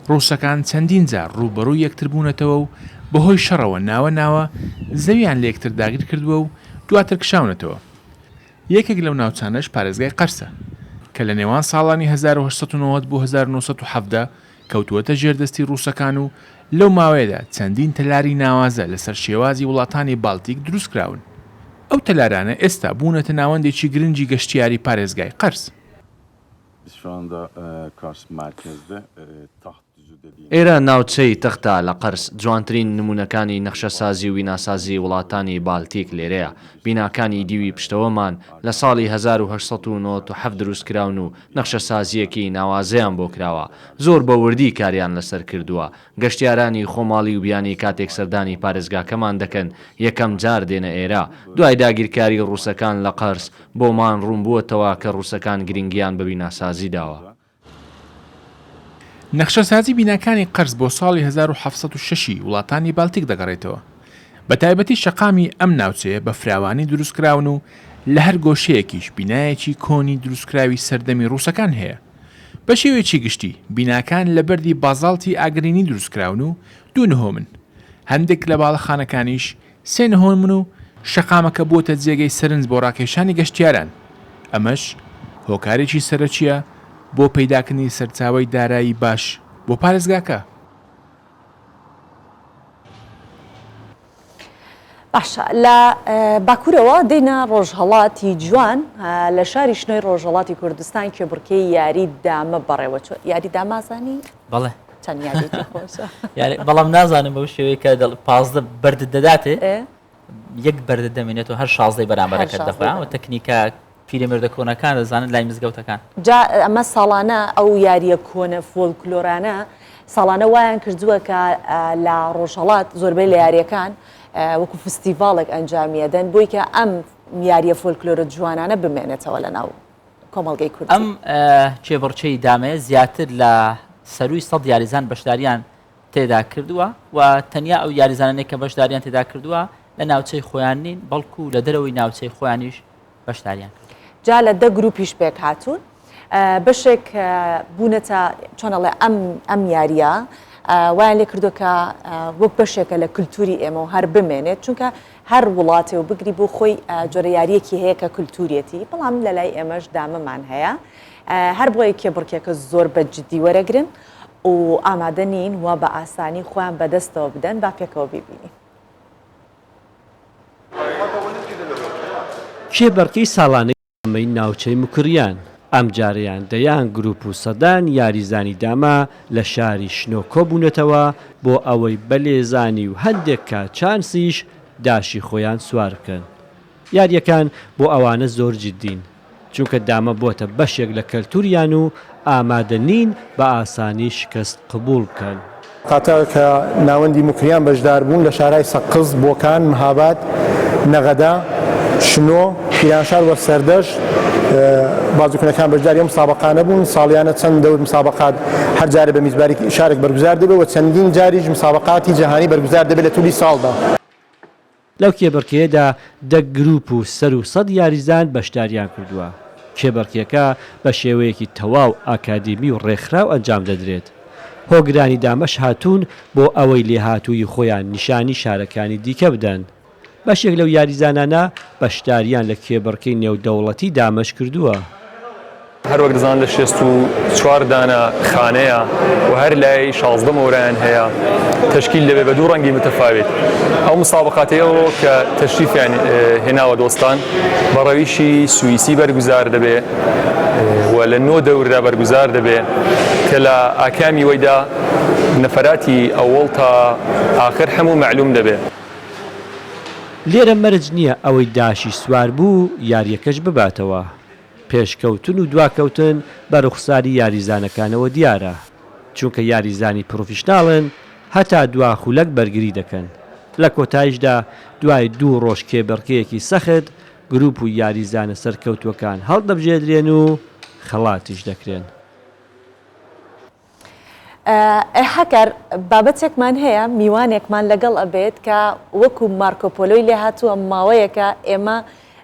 ڕووسەکان چەندین جار ڕووبەڕووی یەکتر بوونەتەوە و بەهۆی شەڕەوە ناوە ناوە زەویان لە یەکتر داگیر کردووە و دواتر کشاونەتەوە. یەکێک لەو ناوچانەش پارێزگای قەرسە کە لە نێوان ساڵانی 1890 بۆ 1917 کەوتووەتە ژێر دەستی ڕووسەکان و لەو ماوەیەدا چەندین تەلاری ناوازە لەسەر شێوازی وڵاتانی بالتیک دروستکراون. ئەو تەلارانە ئێستا بوونەتە ناوەندێکی گرنگی گەشتیاری پارێزگای قەرس. ئێرە ناوچەی تەختە لە قەرس، جوانترین نموونەکانی نەخشەسازی و بیناسازی وڵاتانی بالتیک لێرەیە. بیناکانی دیوی پشتەوەمان لە ساڵی 1897 دروستکراون و نەخشەسازییەکی ناوازەیان بۆ کراوە. زۆر بە وردی کاریان لەسەر کردووە. گەشتیارانی خۆماڵی و بیانی کاتێک سەردانی پارێزگاکەمان دەکەن، یەکەم جار دێنە ئێرە. دوای داگیرکاری ڕووسەکان لە قەرس، بۆمان ڕوون بووەتەوە کە ڕووسەکان گرنگییان بە بیناسازی داوە. نەخشەسازی بیناکانی قەرس بۆ ساڵی 1706 ی وڵاتانی بالتیک دەگەڕێتەوە. بە تایبەتی شەقامی ئەم ناوچەیە بە فراوانی دروستکراون و لە هەر گۆشەیەکیش بینایەکی کۆنی دروستکراوی سەردەمی ڕووسەکان هەیە. بە شێوەیەکی گشتی بیناکان لە بەردی بازاڵتی ئاگرینی دروستکراون و دوو نهۆمن، هەندێک لە باڵەخانەکانیش سێ نهۆمن و شەقامەکە بووەتە جێگەی سەرنج بۆ ڕاکێشانی گەشتیاران، ئەمەش هۆکارێکی سەرەکییە بۆ پەیداکردنی سەرچاوەی دارایی باش بۆ پارێزگاکە. باشە لە باکوورەوە دێینە ڕۆژهەڵاتی جوان لە شاری شنۆی ڕۆژهەڵاتی کوردستان کێبڕکێی یاری دامە بەڕێوەچوو یاری دامازانی بەڵێ چەند یاریێکی خۆشە بەڵام نازانم بەو شێوەیە کە دەڵ 15 بەردت دەداتێ یەک بەردە دەمێنێتەوە هەر شازدەی بەرامبەرەکەت دەخوا و تەکنیکە پیرەمێردە کۆنەکان دەزانن لای مزگەوتەکان. جا ئەمە ساڵانە ئەو یارییە کۆنە فۆلکلۆرانە ساڵانە وایان کردووە کە لە ڕۆژهەڵات زۆربەی لە یارییەکان وەکو فستیڤاڵێک ئەنجامیەدەن بۆی کە ئەم یارییە فۆلکلۆرە جوانانە بمێنێتەوە لە ناو کۆمەڵگەی کوردی. ئەم کێبڕکێی دامەیە زیاتر لە سەرووی سەد یاریزان بەشداریان تێدا کردووە و تەنیا ئەو یاریزانانەی کە بەشداریان تێدا کردووە لە ناوچەی خۆیان نین بەڵکو لە دەرەوەی ناوچەی خۆیانیش بەشداریان کردووە. جا لە دە گروپیش پێکهاتوون بەشێک بوونەتە چۆن ئەڵێ ئەم ئەم یاریە وایان لێ کردو کە وەک بەشێکە لە کللتوری ئێمە و هەر بمێنێت چونکە هەر وڵاتێ و بگری بۆ خۆی جۆرە یاریەکی هەیە کە کللتوریەتی بەڵام لە لای ئێمەش دامەمان هەیە هەر بۆیە کێبڕکێکە زۆر بە جدی وەرەگرن و ئامادە نین و بە ئاسانی خۆیان بەدەستەوە بدەن با پێکەوە بیبینین. کێبەڕکێی ساڵانەی دامەی ناوچەی موکریان، ئەمجارەیان دەیان گروپ و سەدان یاریزانی دامە لە شاری شنۆ کۆبوونەتەوە بۆ ئەوەی بە لێزانی و هەندێک کات چانسیش داشی خۆیان سوار بکەن. یارییەکان بۆ ئەوانە زۆر جدین، چونکە دامە بۆتە بەشێک لە کەلتوریان و ئامادە نین بە ئاسانی شکست قبوڵ بکەن. قاتاغ کە ناوەندی موکریان بەشدار بوون لە شارهای سەقز، بۆکان، مهاباد، نەغەدە، شنۆ، پیرانشار و سەردەشت بازیکونەکان بەشداری ئەم مسابقانە بوون. ساڵیانە چەند دەور مسابقات هەر جارێ بە میزبانی شارێک بەرگوزار دەبێت و چەندین جاریش مسابقاتی جەهانی بەرگوزار دەبێت لە تولی ساڵدا. لەو کێبڕکێیەدا دە گروپ و سەروو سەد یاریزان بەشداریان کردووە. کێبڕکێکە بە شێوەیەکی تەواو ئاکادیمی و ڕێکخراو ئەنجام دەدرێت. هۆگرانی دامەش هاتوون بۆ ئەوەی لێهاتوویی خۆیان نیشانی شارەکانی دیکە بدەن. بەشێک لەو یاریزانانە بەشدارییان لە کێبڕکێی نێودەوڵەتی دامەش کردووە. هەروەک دەزانن لە 64 دانە خانەیە و هەر لای 16 مۆرایان هەیە تەشکیل دەبێت بە دوو ڕەنگی متەفاوت ئەو مسابقاتەی ئەوڕۆ کە تەشریفیان هێناوە دۆستان بە ڕەویشی سوئیسی بەرگوزار دەبێ و لە نۆ دەوردا بەرگوزار دەبێ کە لە ئاکامی وەیدا نەفەراتی ئەوەڵ تا ئاخر هەموو مەعلوم دەبێ. لێرە مەرج نییە ئەوەی داشی سوار بوو یارییەکەش بباتەوە. پێشکەوتن و دواکەوتن بە روخساری یاریزانەکانەوە دیارە، چونکە یاریزانی پرۆفیشناڵن هەتا دوا خولەک بەرگری دەکەن، لە کۆتایشدا دوای دوو رۆژ کێبڕکێیەکی سەخت گروپ و یاریزانە سەرکەوتووەکان هەڵدەبژێدرێن و خەڵاتیش دەکرێن. هەکار بابەتێکمان هەیە میوانێکمان لەگەڵ ئەبێت کە وەکو مارکۆ پۆلۆی لێهاتووە ماوەیەکە ئێمە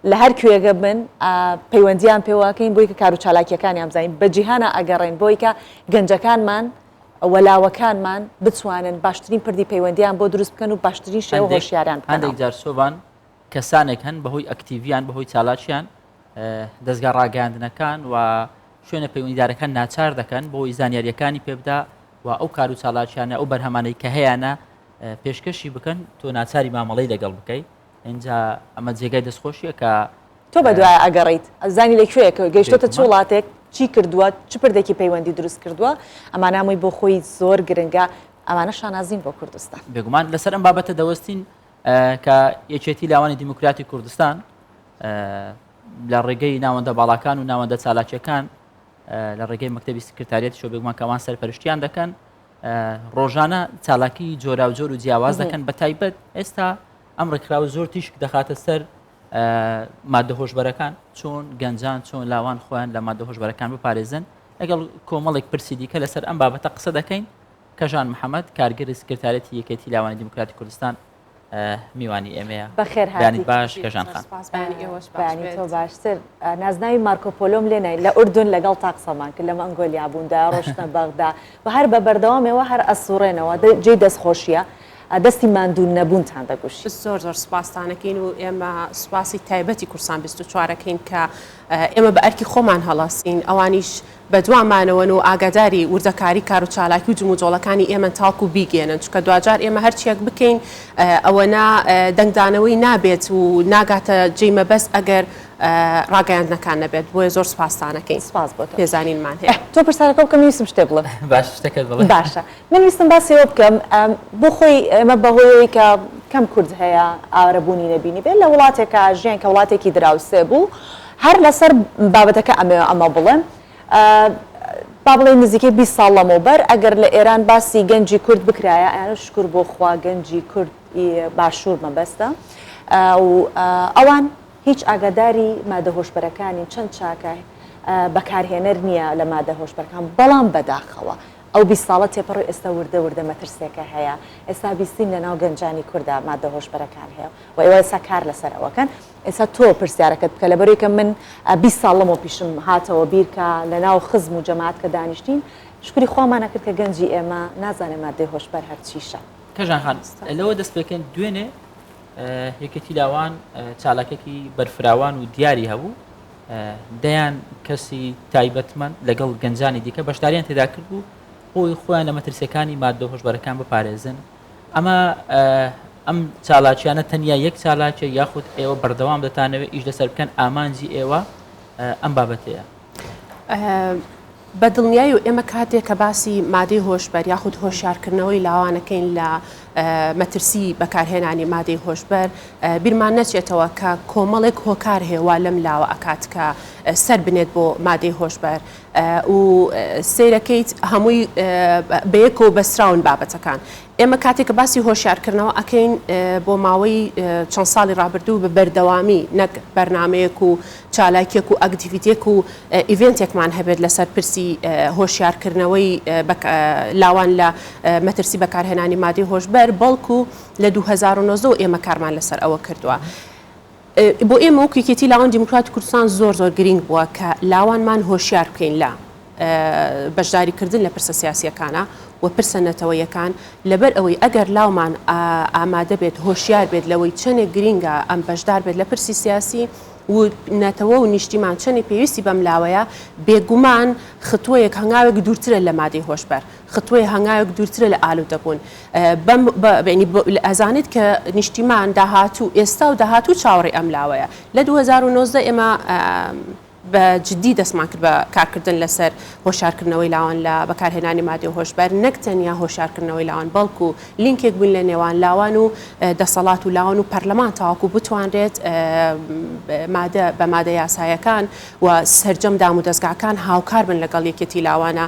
لە هەر کوێگە بن پەیوەندیان پێواکەین بۆی کە کار و چالاکیەکانیان بزانین بە جیهانە ئەگەڕێن بۆی کە گەنجەکانمان وەلاوەکانمان بتوانن باشترین پردی پەیوەندیان بۆ دروست بکەن و باشترین شێوە هۆشیاران بکەن. هەندێک جار سۆبان کەسانێک هەن بەهۆی ئەکتیڤیان بەهۆی چالاکیان دەزگا ڕاگەیاندنەکان و شوێنە پەیوەندیدارەکان ناچار دەکەن بۆی زانیاریەکانی پێبدا و ئەو کار و چالاکیانە ئەو بەرهەمانەی کە هەیەە پێشکەشی بکەن تۆ ناچاری مامەڵەی لەگەڵ بکەیت اینجا ئەمە جێگای دەستخۆشیە کە تۆ بە دوای ئەگەڕیت زانی لە کوێ گەیشتۆتە چ وڵاتێک چی کردووە چ پردێکی پەیوەندی دروست کردووە ئەمانامووی بۆ خۆی زۆر گرنگە ئەمانە شانازین بۆ کوردستان بێگومان لەسەر ئەم بابەتە دەوەستین کە یەکێتی لاوانی دیموکراتی کوردستان لە ڕێگەی ناوەندە باڵاکان و ناوەندە چالاکیەکان لە ڕێگەی مەکتتەبی سکرتاریەتی شۆ بێگومان کەوان سەرپەرشتیان دەکەن ڕۆژانە چالاکی جۆراوجۆر و جیاواز دەکەن بە تایبەت ئێستا ئەم ڕێکخراوە زۆر تیشک دەخاتە سەر مادە هۆشبەرەکان چۆن گەنجان چۆن لاوان خۆیان لە مادە هۆشبەرەکان بپارێزن لەگەڵ کۆمەڵێک پرسی دیکە لەسەر ئەم بابەتە قسە دەکەین کەژان محەممەد کارگەری سکرتارەتی یەکێتی لاوانی دیموکراتی کوردستان. میوانی ئێمەیە. بەخێر هاتی. بەیانیت باش کەژان خان. سپاس بەیانی ئێوەش باش بەیانی بێت. تۆ باشتر. نازناوی مارکۆ پۆلۆم لێ نای لە ئوردون لەگەڵ تا قسەمان کرد لە مەنگۆلیا بوون دا ڕۆشتنە بەغدا و هەر بە بەردەوام ئێوە هەر ئەسوڕێنەوە جێی دەستخۆشیە دەستی ماندوو نەبوونتان دەگوشی. زۆر زۆر سپاستان ئەکەین و ئێمە سپاسی تایبەتی کوردستان 24 ئەکەین کە ئێمە بە ئەرکی خۆمان هەڵەسین ئەوانیش بەدوامانەوەن و ئاگاداری وردەکاری کاروچالاکی و جموجۆڵەکانی ئێمەن تاوەکو بیگەیەنن، چونکە دواجار ئێمە هەرچیەک بکەین ئەوەنە دەنگدانەوەی نابێت و ناگاتە جێی مەبەست ئەگەر ڕاگەیاندنەکان نەبێت، بۆیە زۆر سوپاستان ئەکەین. سوپاس بۆ تۆ. پێزانینمان هەیە. تۆ پرسیارەکە بکە من ویستم شتێ بڵێم. باشە شتەکەت بڵێ. باشە من ویستم باسی ئەوە بکەم بۆ خۆی ئێمە بەهۆی ئەوەی کە کەم کورد هەیە ئاوارەبوونی نەبینیبێ لە وڵاتێکا ژیان کە وڵاتێکی دراوسێ بوو هەر لەسەر بابەتەکە ئەمەوێ ئەمە بڵێم با بڵێین نزیکەی 20 ساڵ لەمەوبەر ئەگەر لە ئێران باسی گەنجی کورد بکرایە ئەیان شکر بۆ خوا گەنجی کورد باشوور مەبەستە و ئەوان هیچ ئاگاداری مادە هۆشبەرەکانین چەند چاکە بەکارهێنەر نییە لە مادە هۆشبەرەکان بەڵام بەداخەوە ئەو 20 ساڵە تێپەڕی ئێستا وردە وردە مەترسێکە هەیە ئێستا بیستین لە ناو گەنجانی کووردا مادە هۆشبەرەکان هەیە و ئێوە ئێستا کار لەسەر ئەوەکەن ئێستا تۆ پرسیارەکەت بکە لەبەرەوەی کە من 20 ساڵ لەمەو پیشم هاتەوە بیر کە لەناو خزم و جەماعەت کە دانیشتین شوکری خوامان ئەکرد کە گەنجی ئێمە نازانێ مادەی هۆشبەر هەر چیشە. کەژان خان لەوە دەست پێکەین دوێنێ یەکێتی لاوان چالاکێکی بەرفراوان و دیاری هەبوو دەیان کەسی تایبەتمەند لەگەڵ گەنجانی دیکە بەشداریان تێدا کرد بوو خۆی خۆیان لە مەترسیەکانی مادە هۆشبەرەکان بپارێزن ئەمە ئەم چالاکیانە تەنیا یەک چالاکیە یاخود ئێوە بەردەوام دەتانەوێت ئیش لەسەر بکەن ئامانجی ئێوە ئەم بابەتەیە؟ بە دڵنیایی و ئێمە کاتێک کە باسی مادەی هۆشبەر یاخود هۆشیارکردنەوەی لاوانەکەین لە مەترسی بەکارهێنانی مادەی هۆشبەر بیرمان نەچێتەوە کە کۆمەڵێک هۆکار هەیە وا لەم لاوە ئەکات کە سەر بنێت بۆ مادەی هۆشبەر و سەیرەکەیت هەمووی بەیەکەوە بەستراون بابەتەکان. ئێمە کاتێک کە باسی هۆشیارکردنەوە ئەکەین بۆ ماوەی چەند ساڵی ڕابردوو بە بەردەوامی نەک بەرنامەیەک و چالاکیەک و ئەکتیڤیتێک و ئیڤێنتێکمان هەبێت لەسەر پرسی هۆشیارکردنەوەی لاوان لە مەترسی بەکارهێنانی مادەی هۆشبەر بەڵکو لە 2009 ئێمە کارمان لەسەر ئەوە کردووە. بۆ ئێمە وەکو یەکێتی لاوان دیموکراتی کوردستان زۆر زۆر گرینگ بووە کە لاوانمان هۆشیار بکەین لە بەشداری کردن لە پرسە سیاسیەکانە و پرسە نەتەوەیەکان لەبەر ئەوەی ئەگەر لاومان ئامادە بێت هۆشیار بێت لەوەی چەندێک گرینگە ئەم بەشدار بێت لە پرسی سیاسی و نەتەوە و نیشتیمان چەندێک پێویستی بەم لاوەیە بێگومان ختوەیەک هەنگاوێک دوورترە لە مادەی هۆشبەر ختوەی هەنگاوێک دوورترە لە ئالوودەبوون بەم ئەزانێت کە نیشتیمان داهاتوو ئێستا و داهاتوو چاوەڕێی ئەم لاوەیە. لە 2019 ئێمە بە جدی دەستمان کرد بە کارکردن لەسەر هۆشیارکردنەوەی لاوان لە بەکارهێنانی مادەی هۆشبەر، نەک تەنیا هۆشیارکردنەوەی لاوان بەڵکو لینکێک بووین لە نێوان لاوان و دەسەڵات و لاوان و پەرلەمان تاوەکو بتوانرێت مادە بە مادە یاسایەکان و سەرجەم دامودەزگاکان هاوکار بن لەگەڵ یەکێتی لاوانە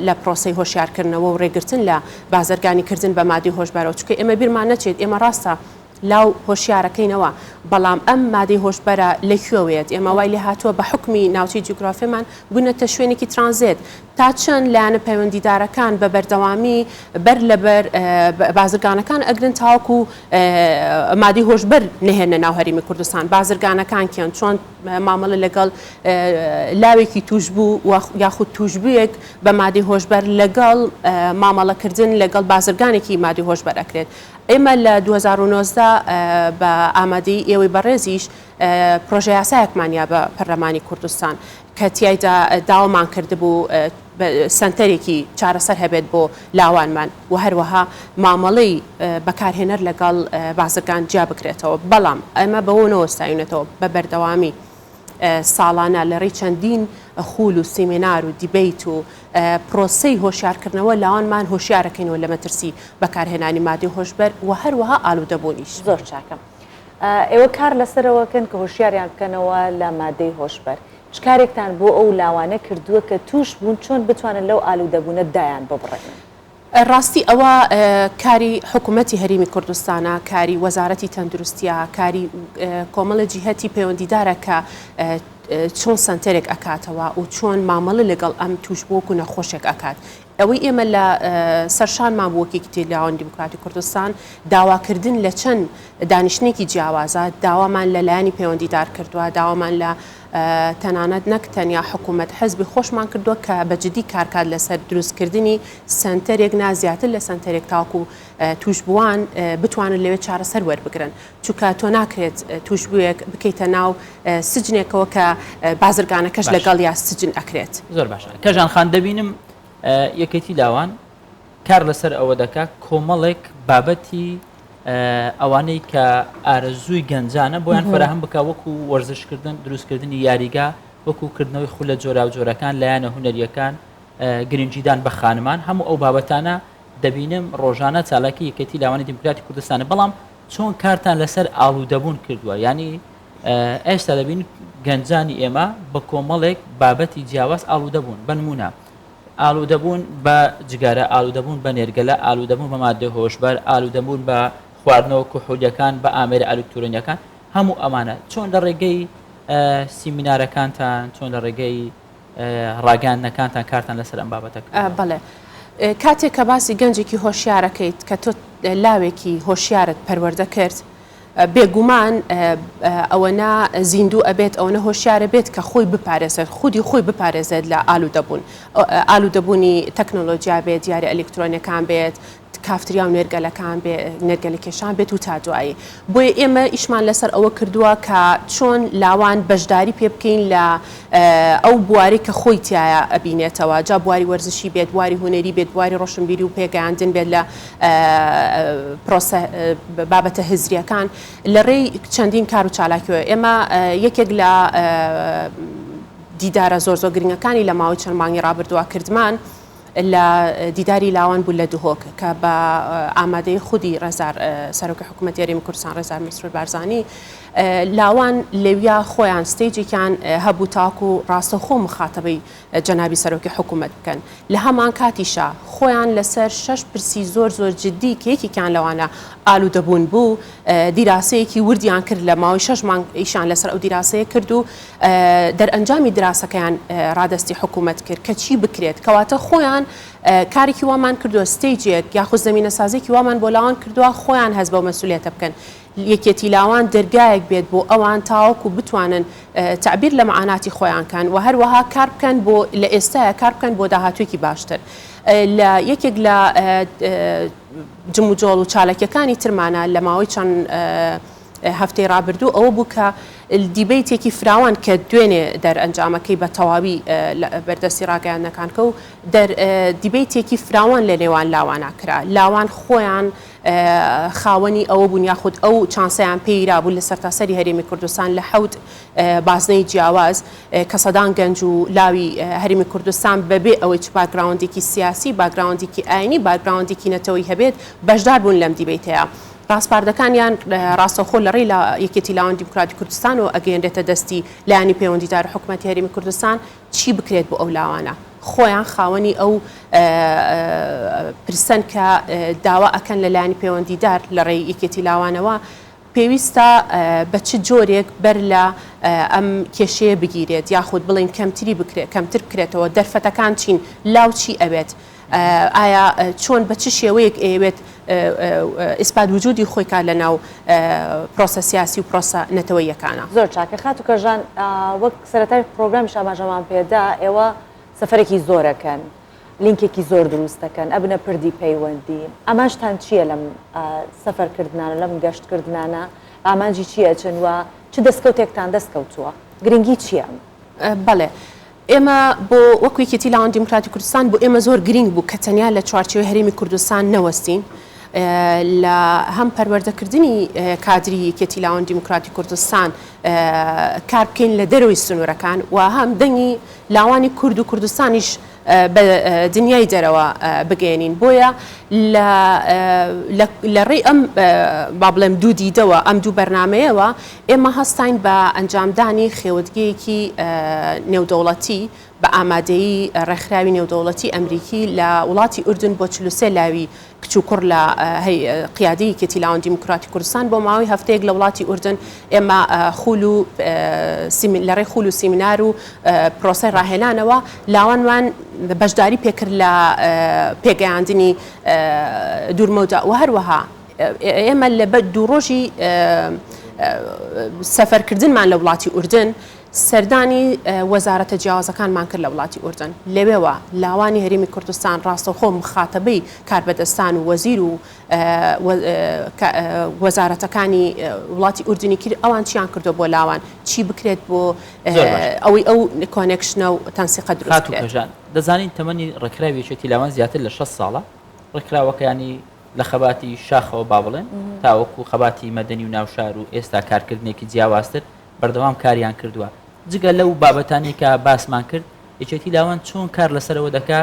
لە پرۆسەی هۆشیارکردنەوە و ڕێگرتن لە بازرگانی کردن بە مادەی هۆشبەرەوە چونکە ئێمە بیرمان نەچێت ئێمە ڕاستە لاو هۆشیارەکەینەوە بەڵام ئەم مادەی هۆشبەرە لە کوێوەیەت ئێمە وای لێهاتووە بە حوکمی ناوچەی جوگرافیمان بوونەتە شوێنێکی ترانزێت تا چەند لایەنە پەیوەندیدارەکان بە بەردەوامی بەر لەبەر بازرگانەکان ئەگرن تاوەکو مادەی هۆشبەر نەهێنە ناو هەرێمی کوردستان بازرگانەکان کێن چۆن مامەڵە لەگەڵ لاوێکی تووشبوو یاخود تووشبوویەک بە مادەی هۆشبەر لەگەڵ مامەڵەکردن لەگەڵ بازرگانێکی مادەی هۆشبەر ئەکرێت. ئێمە لە 2019 بە ئامادەیی ئێوەی بەڕێزیش پرۆژەیاسایەکمان یا بە پەرلەمانی کوردستان کە تیایدا داوامان کردبوو سەنتەرێکی چارەسەر هەبێت بۆ لاوانمان و هەروەها مامەڵەی بەکارهێنەر لەگەڵ بازرگان جیا بکرێتەوە، بەڵام ئێمە بەوە نەوەستاوینەتەوە بە بەردەوامی ساڵانە لە ڕێی چەندین خول و سیمینار و دیبەیت و پرۆسەی هۆشیارکردنەوە لاوانمان هۆشیارەکەینەوە لە مەترسی بەکارهێنانی مادەی هۆشبەر و هەروەها ئالوودەبوونیش. زۆر چاکە. ئێوە کار لەسەرەوە کەن کە هۆشیاریان بکەنەوە لە مادەی هۆشبەر. چ کارێکتان بۆ ئەو لاوانە کردووە کە تووش بوون چۆن بتوانن لەو ئالوودەبوونە دایان ببڕێنن؟ ڕاستی ئەوە کاری حکومەتی هەریمی کوردستانە، کاری وەزارەتی تەندروستیە، کاری کۆمەڵە جیهەتی پەیوەندیدارە کە چۆن سەنتەرێک ئەکاتەوە و چۆن مامەڵە لەگەڵ ئەم تووشبووەک و نەخۆشێک ئەکات. ئەوەی ئێمە لە سەرشانمان بوو وەک یەکێتی لاوانی دیموکراتی کوردستان داواکردن لە چەند دانیشتنێکی جیاوازە داوامان لە لایەنی پەیوەندیدار کردووە، داوامان لە تەنانەت نەک تەنیا حکوومەت حزبی خۆشمان کردووە کە بە جدی کارکات لەسەر دروستکردنی سەنتەرێک نا زیاتر لە سەنتەرێک تاوەکو تووشبووان بتوانن لەوێ چارەسەر وەربگرن چونکە تۆ ناکرێت تووشبووێک بکەیتە ناو سجنێکەوە کە بازرگانەکەش لەگەڵیا سجن ئەکرێت. زۆر باشە کەژان خان دەبینم یەکێتی لاوان کار لەسەر ئەوە دەکا کۆمەڵێک بابەتی ئەوانەی کە ئارەزووی گەنجانە بۆیان فەراهەم بکە وەکو وەرزشکردن دروستکردنی یاریگا وەکو کردنەوەی خولە جۆراوجۆرەکان لایەنە هونەریەکان گرنگیدان بە خانمان هەموو ئەو بابەتانە دەبینم ڕۆژانە چالاکی یەکێتی لاوانی دیموکراتی کوردستانە بەڵام چۆن کارتان لەسەر ئاڵوودەبوون کردووە ینی ئێستا دەبین گەنجانی ئێمە بە کۆمەڵێک بابەتی جیاواز ئاڵوودەبوون بنمونە ئالوودەبوون بە جگەرە، ئالوودەبوون بە نێرگەلە، ئالوودەبوون بە ماددەی هۆشبەر، ئالوودەبوون بە خواردنەوە کحولییەکان، بە ئامێرە ئەلکترۆنییەکان، هەموو ئەمانە چۆن لە ڕێگەی سیمینارەکانتان، چۆن لە ڕێگەی ڕاگەیاندنەکانتان کارتان لەسەر ئەم بابەتە کردووە؟ بەڵێ. کاتێک کە باسی گەنجێکی هۆشیارەکەیت کە تۆ لاوێکی هۆشیارت پەروەردە کرد، بێگومان ئەوەنە زیندوو ئەبێت، ئەوەنە هۆشیار ئەبێت کە خۆی بپارێزێت، خودی خۆی بپارێزێت لە ئالوودەبوون. ئالوودەبوونی تەکنۆلۆجیا بێت، یاریە ئەلیکترۆنیەکان بێت، کافتریا و نێرگەلەکان بێ، نێرگەلەکێشان بێت و تا دوایی. بۆیە ئێمە ئیشمان لەسەر ئەوە کردووە کە چۆن لاوان بەشداری پێ بکەین لە ئەو بوارەی کە خۆی تیایا ئەبینێتەوە، جا بواری وەرزشی بێت، بواری هونەری بێت، بواری ڕۆشنبیری و پێگەیاندن بێت لە پرۆسە بابەتە هزرییەکان لە ڕێی چەندین کار و چالاکیەوە. ئێمە یەکێک لە دیدارە زۆر زۆر گرنگەکانی لە ماوەی چەند مانگی ڕابردووە کردمان لە دیداری لاوان بوو لە دهۆک کە بە ئامادەی خودی ڕێزار سەرۆکی حکوومەتی هەرێمی کوردستان ڕێزار مەسرور بارزانی لاوان لەویا خۆیان ستەیجێکیان هەبوو تاکو ڕاستەوخۆ مخاتەبەی جەنابی سەرۆکی حکوومەت بکەن. لە هەمانکاتیشا خۆیان لەسەر شەش پرسی زۆر زۆر جدی کە یەکێکیان لەوانە ئالوودەبوون بوو، دیراسەیەکی وردیان کرد لە ماوەی شەش مانگ ئیشیان لەسەر ئەو دیراسەیە کرد و دەرئەنجامی دراسەکەیان ڕادەستی حکوومەت کرد کە چی بکرێت. کەواتە خۆیان کارێکی وامان کردووە، ستەیجێک یاخود زەمینەسازییەکی وامان بۆ لاوان کردووە خۆیان هەست بەو مەسئولیەتە بکەن. یەکێتی لاوان دەرگایەک بێت بۆ ئەوان تاوەکو بتوانن تەعبیر لە معاناتی خۆیان کەن و هەروەها کار بکەن بۆ لە ئێستایا کار بکەن بۆ داهاتوویەکی باشتر لە یەکێک لە جموجۆڵ و چالاکیەکانی ترمانە لە ماوەی چەند هەفتەی ڕابردوو ئەوە بوو کە دیبەیتێکی فراوان کە دوێنێ دەرئەنجامەکەی بە تەواوی بەردەستی ڕاگەیاندنەکان کەوت دەر دیبەیتێکی فراوان لە نێوان لاوانا کرا لاوان خۆیان خاوەنی ئەوە بوون یاخود ئەو چانسەیان پێیرابوو لە سەرتاسەری هەرێمی کوردستان لە حەوت بازنەی جیاواز کە سەدان گەنج و لاوی هەرێمی کوردستان بەبێ ئەوەی چ باکگراوندێکی سیاسی، باکگراوندێکی ئاینی، باکگراوندێکی نەتەوەیی هەبێت بەشدار بوون لەم دیبەیتەیا. ڕاسپاردەکانیان ڕاستەوخۆ لە ڕێی یەکێتی لاوانی دیموکراتی کوردستانەوە ئەگەیەنرێتە دەستی لایەنی پەیوەندیدار و حکومەتی هەرێمی کوردستان چی بکرێت بۆ ئەو لاوانە؟ خۆیان خاوەنی ئەو پرسەن کە داوا ئەکەن لە لایەنی پەیوەندیدار لە ڕێی یەکێتی لاوانەوە پێویستە بە چ جۆرێک بەر لە ئەم کێشەیە بگیرێت یاخود بڵێین کەمتری بکرێت کەمتر بکرێتەوە دەرفەتەکان چین لاو چی ئەوێت ئایا چۆن بە چ شێوەیەک ئەیەوێت ئیسپات وجودی خۆی کا لە ناو پرۆسە سیاسی و پرۆسە نەتەوەییەکانا. زۆر چاکە خاتوو کەژان وەک سەرەتای پرۆگرامیش ئاماژەمان پێدا ئێوە سەفەرێکی زۆر ئەکەن لینکێکی زۆر دروست دەکەن ئەبنە پردی پەیوەندی ئامانجتان چییە لەم سەفەرکردنانە لەم گەشتکردنانە بە ئامانجی چی ئەچن و چ دەستکەوتێکتان دەست کەوتووە گرنگی چییە ئەم؟ بەڵێ ئێمە بۆ وەکو یەکێتی لاوان دیموکراتی کوردستان بۆ ئێمە زۆر گرینگ بوو کە تەنیا لە چوارچێوەی هەرێمی کوردستان نەوەستین لە هەم پەروەردەکردنی کادری یەکێتی لاوان دیموکراتی کوردستان کار بکەین لە دەرەوەی سنوورەکان و هەم دەنگی لاوانی کورد و کوردستانیش بە دنیای دەرەوە بگەیەنین بۆیە لە ڕێی ئەم با بڵێم دوو دیدەوە ئەم دوو بەرنامەیەوە ئێمە هەستاین بە ئەنجامدانی خێوەتگەیەکی نێودەوڵەتی. بە ئامادەیی ڕێکخراوی نێودەوڵەتی ئەمریکی لە وڵاتی ئوردن بۆ 43 لاوی کچ و کوڕ لە قیادەی یەکێتی لاوان دیموکراتی کوردستان بۆ ماوەی هەفتەیەک لە وڵاتی ئوردن ئێمە خول و لە ڕێی خول و سیمینار و پرۆسەی ڕاهێنانەوە لاوانمان بەشداری پێکرد لە پێگەیاندنی دوورمەودا و هەروەها ئێمە لە دوو ڕۆژی سەفەرکردنمان لە وڵاتی ئوردن سەردانی وەزارەتە جیاوازەکانمان کرد لە وڵاتی ئوردن، لەوێوە لاوانی هەرێمی کوردستان ڕاستەوخۆ مخاتەبەی کاربەدەستان و وەزیر و وەزارەتەکانی وڵاتی ئوردنی کرد، ئەوان چیان کردوە بۆ لاوان، چی بکرێت بۆ ئەوەی ئەو connection ە و تەنسیقە دروست خاتوو بکرێت. کەژان، دەزانین تەمەنی ڕێکخراوی یەکێتی لاوان زیاتر لە 60 ساڵە، ڕێکخراوەکەیانی لە خەباتی شاخەوە با بڵێن تاوەکو خەباتی مەدەنی و ناوشار و ئێستا کارکردنێکی جیاوازتر بەردەوام کاریان کردووە جگە لەو بابەتانەی کە باسمان کرد یەکێتی لاوان چۆن کار لەسەرەوە دەکا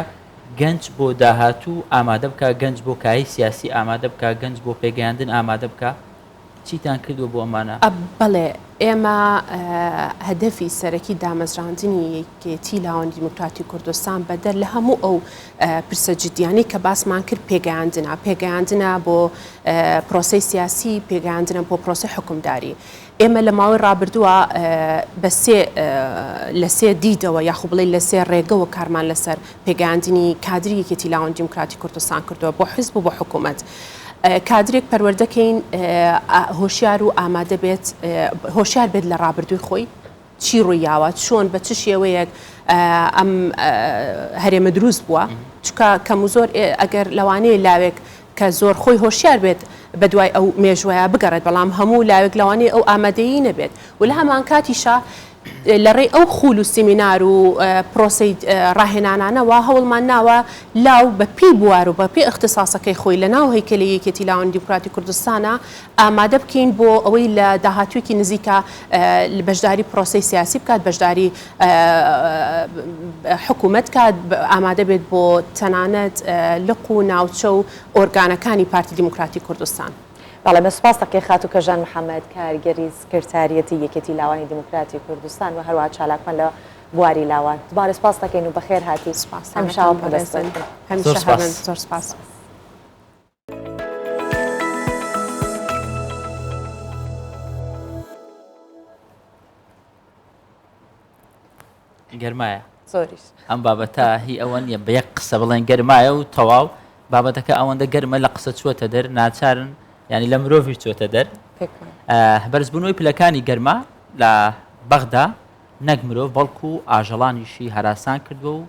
گەنج بۆ داهاتوو ئامادە بکا گەنج بۆ کایەی سیاسی ئامادە بکا گەنج بۆ پێگەیاندن ئامادە بکا چیتان کردووە بۆ ئەمانە؟ بەڵێ ئێمە هەدەفی سەرەکی دامەزراندنی یەکێتی لاوان دیموکراتی کوردستان بەدەر لە هەموو ئەو پرسە جدیانەی کە باسمان کرد پێگەیاندنە پێگەیاندنە بۆ پرۆسەی سیاسی پێگەیاندنە بۆ پرۆسەی حکومداری ئێمە لە ماوەی ڕابردووە بە سێ لە سێ دیدەوە یاخو بڵێ لە سێ ڕێگەوە کارمان لەسەر پێگەیاندنی کادری یەکێتی لاوان دیموکراتی کوردستان کردووە بۆ حزب و بۆ حکوومەت. کادرێک پەروەردەکەین هۆشیار و ئامادە بێت هۆشیار بێت لە ڕابردووی خۆی چی ڕوویاوە چۆن بە چ شێوەیەک ئەم هەرێمە دروست بووە چکە کەم و زۆر ئەگەر لەوانەیە لاوێک کە زۆر خۆی هۆشیار بێت بەدوای ئەو مێژوەیا بگەڕێت بەڵام هەموو لاوێک لەوانەیە ئەو ئامادەیی نەبێت و لە هەمانکاتیشا لە ڕێی ئەو خول و سیمینار و پرۆسەی ڕاهێنانانەوە هەوڵمان ناوە لاو بە پێی بوار و بە پێی ئیختیساسەکەی خۆی لە ناو هەیکەلی یەکێتی لاوانی دیموکراتی کوردستانا ئامادە بکەین بۆ ئەوەی لە داهاتوویەکی نزیکا بەشداری پرۆسەی سیاسی بکات، بەشداری حکوومەت کات، ئامادە بێت بۆ تەنانەت لق و ناوچە و ئۆرگانەکانی پارتی دیموکراتی کوردستان. بەڵێ بە سوپاس دەکەین خاتوو کەژان محەمەد کارگێری سکرتاریەتی یەکێتی لاوانی دیموکراتی کوردستان و هەروەها چالاکوان لە بواری لاوان. دوبارە سوپاس دەکەین و بەخێر هاتی. سوپاستان هەمیشە دەکەم پڕ بەڕێزن. دەستخۆش. هەمیشە زۆر هەبن. سوپاس. زۆر سوپاس. گەرمایە زۆریش ئەم بابەتە هی ئەوە نییە بە یەک قسە بڵێن گەرمایە و تەواو بابەتەکە ئەوەندە گەرمە لە قسە چووەتە دەر ناچارن ینی لە مرۆڤی چۆتە دەر بەرزبوونەوەی پلەکانی گەرما لە بەغدا نەک مرۆڤ بەڵکو ئاژەڵانیشی هەراسان کردووە و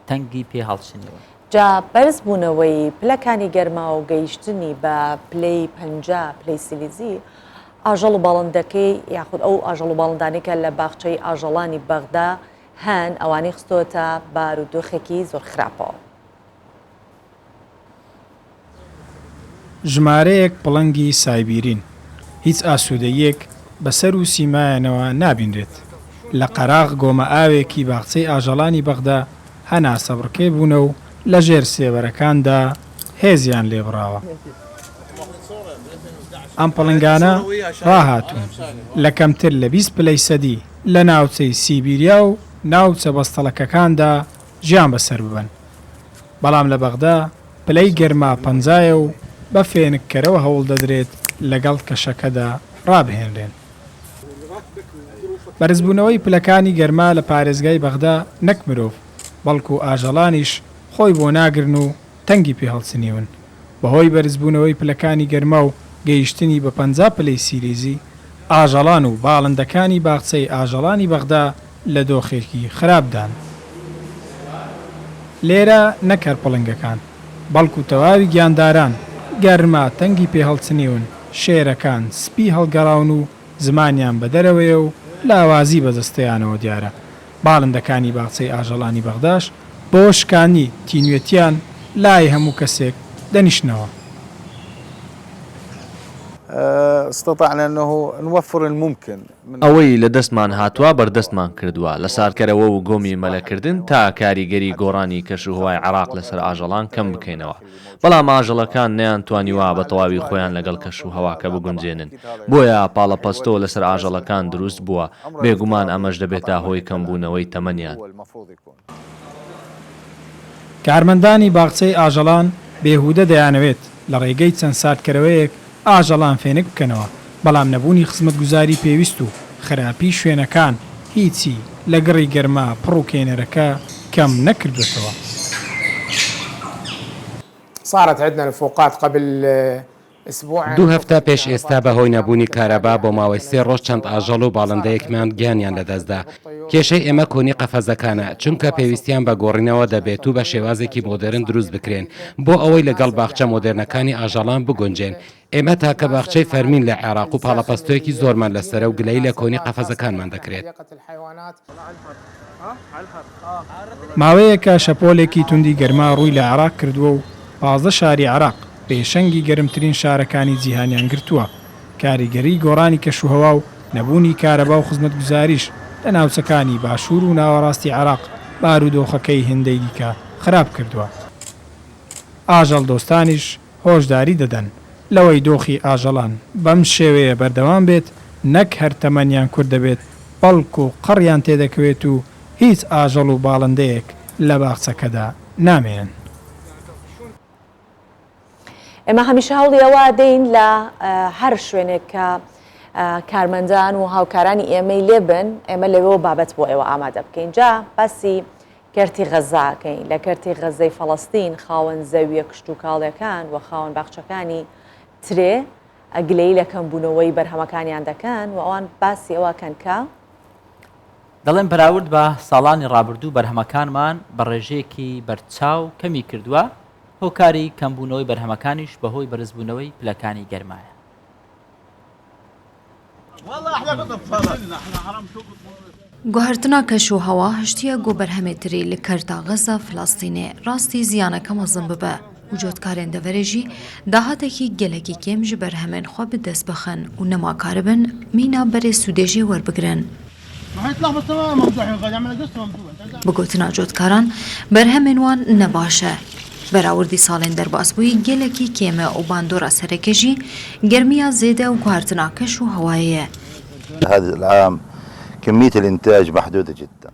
تەنگی پێ هەڵچنیوە. جا بەرز بوونەوەی پلەکانی گەرما و گەیشتنی بە پلەی 50 پلەی سیلیزی ئاژەڵ و باڵندەکەی یاخود ئەو ئاژەڵ و باڵندانەی کە لە باخچەی ئاژەڵانی بەغدا هەن ئەوانەی خستۆتە بارودۆخێکی زۆر خراپەوە. ژمارەیەک پڵنگی سایبیرین، هیچ ئاسوودەییەک بە سەر و سیمایانەوە نابینرێت، لە قەراغ گۆمە ئاوێکی باخچەی ئاژەڵانی بەغدا هەناسەبڕکێ بوونە و لە ژێر سێبەرەکاندا هێزیان لێ بڕاوە. ئەم پڵنگانە ڕاهاتوون لە کەمتر لە 20 پلەی سەدی لە ناوچەی سیبیریا و ناوچە بەستەڵەکەکاندا ژیان بەسەر ببەن، بەڵام لە بەغدا پلەی گەرما پەنجایە و بە فێنککەرەوە هەوڵدەدرێت لەگەڵ کەشەکەدا ڕابهێنرێن. بەرزبوونەوەی پلەکانی گەرما لە پارێزگای بەغدا نەک مرۆڤ، بەڵکو ئاژەڵانیش خۆی بۆ ناگرن و تەنگی پێ هەڵچنیون. بەهۆی بەرزبوونەوەی پلەکانی گەرما و گەیشتنی بە 50 پلەی سیلیزی، ئاژەڵان و باڵندەکانی باخچەی ئاژەڵانی بەغدا لە دۆخێکی خراپدان. لێرە نەک هەر پڵنگەکان، بەڵکو تەواوی گیانداران گەرما تەنگی پێ هەڵچنیون، شێرەکان سپی هەڵگەڕاون و زمانیان بە دەرەوەیە و لاوازی بە جەستەیانەوە دیارە، باڵندەکانی باخچەی ئاژەڵانی بەغداش بۆ شکانی تینوێتیان لای هەموو کەسێک دەنیشنەوە. استطعنا انه نوفر الممكن من. ئەوەی لە دەستمان هاتووە بەردەستمان کردووە، لە ساردکەرەوە و گۆمی مەلەکردن تا کاریگەری گۆڕانی کەشوهەوای عێراق لەسەر ئاژەڵان کەم بکەینەوە، بەڵام ئاژەڵەکان نەیانتوانیوە بە تەواوی خۆیان لەگەڵ کەشوهەواکە بگونجێنن، بۆیە پاڵەپەستۆ لەسەر ئاژەڵەکان دروست بووە، بێگومان ئەمەش دەبێتە هۆی کەمبوونەوەی تەمەنیان. کارمەندانی باخچەی ئاژەڵان بێهودە دەیانەوێت لە ڕێگەی چەند ساردکەرەوەیەک ئاژەڵان فێنک بکەنەوە، بەڵام نەبوونی خزمەتگوزاری پێویست و خراپی شوێنەکان هیچی لە گڕی گەرما پڕوکێنەرەکە کەم نەکردووەتەوە. صارت عندنا نفوقات قبل دوو هەفتە پێش ئێستا بە هۆی نەبوونی کارەبا بۆ ماوەی سێ ڕۆژ چەند ئاژەڵ و باڵندەیەکمان گیانیان لەدەستدا. کێشەی ئێمە کۆنی قەفەزەکانە، چونکە پێویستیان بە گۆڕینەوە دەبێت و بە شێوازێکی مۆدێرن دروست بکرێن بۆ ئەوەی لەگەڵ باخچە مۆدێرنەکانی ئاژەڵان بگونجێن. ئێمە تاکە باخچەی فەرمین لە عێراق و پاڵەپەستۆیەکی زۆرمان لەسەرە و گلەیی لە کۆنی قەفەزەکانمان دەکرێت. ماوەیەکە شەپۆلێکی توندی گەرما ڕووی لە عێراق کردووە و 15 شاری عێراق پێشەنگی گەرمترین شارەکانی جیهانیان گرتووە، کاریگەریی گۆڕانی کەشوهەوا و نەبوونی کارەبا و خزمەتگوزاریش لە ناوچەکانی باشوور و ناوەڕاستی عێراق بارودۆخەکەی هێندەی دیکە خراپ کردووە. ئاژەڵدۆستانیش هۆشداری دەدەن لەوەی دۆخی ئاژەڵان بەم شێوەیە بەردەوام بێت نەک هەر تەمەنیان کورت دەبێت، بەڵکو قەڕیان تێدەکەوێت و هیچ ئاژەڵ و باڵندەیەک لە باخچەکەدا نامێنن. ئێمە هەمیشە هەوڵی ئەوە ئەدەین لە هەر شوێنێک کە کارمەندان و هاوکارانی ئێمەی لێبن ئێمە لەوێەوە بابەت بۆ ئێوە ئامادە بکەین جا باسی کەرتی غەزاکەین لە کەرتی غەزەی فەڵەستین خاوەن زەویە کشتتوکاڵیەکان و خاوەن باخچەکانی ترێ گلەیی لە کەمبوونەوەی بەرهەمەکانیان دەکەن و ئەوان باسی ئەوەکەن کە دەڵێن بەراورد بە ساڵانی ڕابردوو بەرهەمەکانمان بە ڕێژەیەکی بەرچاو کەمی کردووە، هۆکاری کەمبوونەوەی بەرهەمەکانیش بەهۆی بەرزبوونەوەی پلەکانی گەرمایە. Guhertina keşûhewa hiştiye ku berhemê tirî li Kerta Xeza Filistînê rastî ziyaneke mezin bibe û cotkarên deverê jî dahatekî gelekî kêm ji berhemên xwe bi dest bixin û nema karibin mîna berê sûdê jê werbigirin. Bi gotina cotkaran berhemên wan ne baş e. Berawirdî salên derbasbûyî gelekî kêm e û bandora sereke jî germiya zêde û guhertina keş û hewayê ye.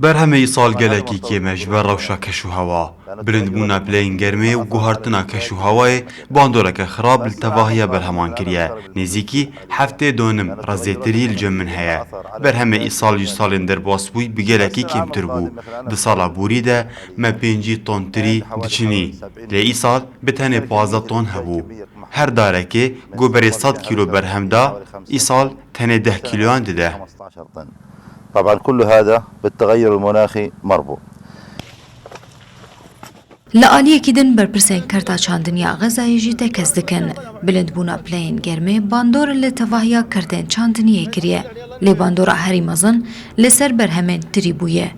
Berhemê îsal gelekî kêm e ji ber rewşa keş û hewa. Bilindbûna pileyên germê û guhertina keş û hewayê bandoreke xirab li tevahiya berheman kiriye. Nêzîkî 70 donim rezêtirî li cem min heye. Berhemê îsal ji salên derbasbûyî bi gelekî kêmtir bû. Di sala borî de me 50 ton tirî diçinî. Lê îsal bi tenê 15 ton hebû. Her darekê ku berê 100 kîlo berhem da, îsal tenê 10 kîloyan dide. طبعا كل هذا بالتغير المناخي مربوط. Li aliyekî din berpirsên Kerta Çandiniya Xezayê jî tekez dikin, bilindbûna pileyên germê bandor li tevahiya kertên çandiniyê kiriye, lê bandora herî mezin li ser berhemên tirî bûye.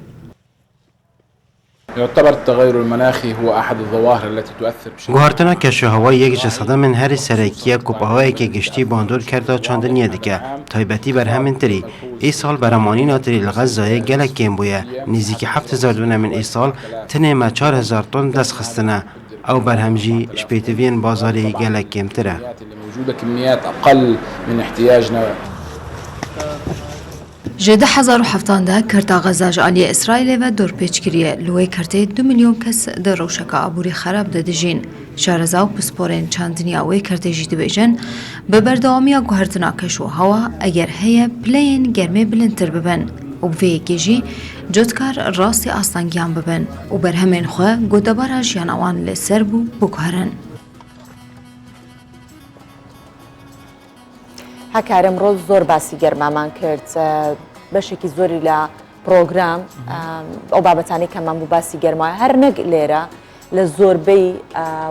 يعتبر التغير المناخي هو أحد الظواهر التي تؤثر بشكل Guhartina keşûhewayê yek ji sedemên herî serekî ye ku bi awayekî giştî bandor kerta çandiniyê dike, bi taybetî berhemên tirî. Îsal berhemanîna tirî li Xezayê gelek kêm bûye, nêzîkî 7000 donemên îsal tenê me 4000 ton dest xistine. Ew berhem jî ji pêdiviyên bazarê gelek kêmtir e. موجودة كميات أقل من احتياجنا. Ji 2007an de Kerta Xeza ji aliyê Îsraîlê ve dorpêç kiriye. Li wê kertê du milyon kes di rewşeke aborî xerab de dijîn. Şareza û pisporên çandiniya wê kertê jî dibêjin, bi berdewamiya guhertina keş û hewa eger heye pileyên germê bilindtir bibin û bi vê yekê jî cotkar rastî astengiyan bibin û berhemên xwe gotebara jiyana wan li ser bû biguherin. هەکار ئەمڕۆ زۆر باسی گەرمامان کرد بەشێکی زۆری لە پرۆگرام ئەو بابەتانی کەمان بوو باسی گەرما هەر نەک لێرە لە زۆربەی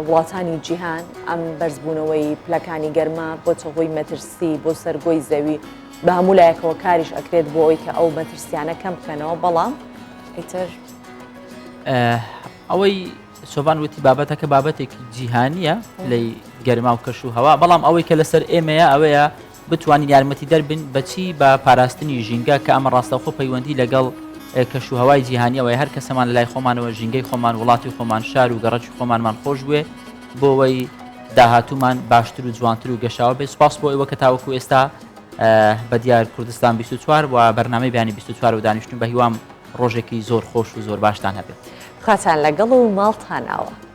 وڵاتانی جیهان ئەم بەرزبوونەوەی پلەکانی گەرما بۆتە هۆی مەترسی بۆ سەرگۆی زەوی بە هەموو لایەکەوە کاریش ئەکرێت بۆ ئەوی کە ئەو مەترسیانە کەم بکەنەوە بەڵام ئیتر ئەوەی سۆڤان وتی بابەتەکە بابەتێکی جیهانیە لەی گەرما و کەش و هەوا بەڵام ئەوەی کە لەسەر ئێمەیە ئەوەیە بتوانین یارمەتیدەر بن بەچی بە پاراستنی ژینگە کە ئەمە ڕاستەوخۆ پەیوەندی لەگەڵ کەش و هەوای جیهانیەوەی هەر کەسەمان لە لای خۆمانەوە ژینگەی خۆمان وڵاتی خۆمان شار و گەڕەکی خۆمانمان خۆش بوێ بۆ ئەوەی داهاتوومان باشتر و جوانتر و گەشاوە بێت سوپاس بۆ ئێوە کە تاوەکو ئێستا بە دیار کوردستان 24 و بەرنامەی بەیانی 24 و دانیشتون بە هیوام ڕۆژێکی زۆر خۆش و زۆر باشتان هەبێت. خواتان لەگەڵ و ماڵتان ئاوا.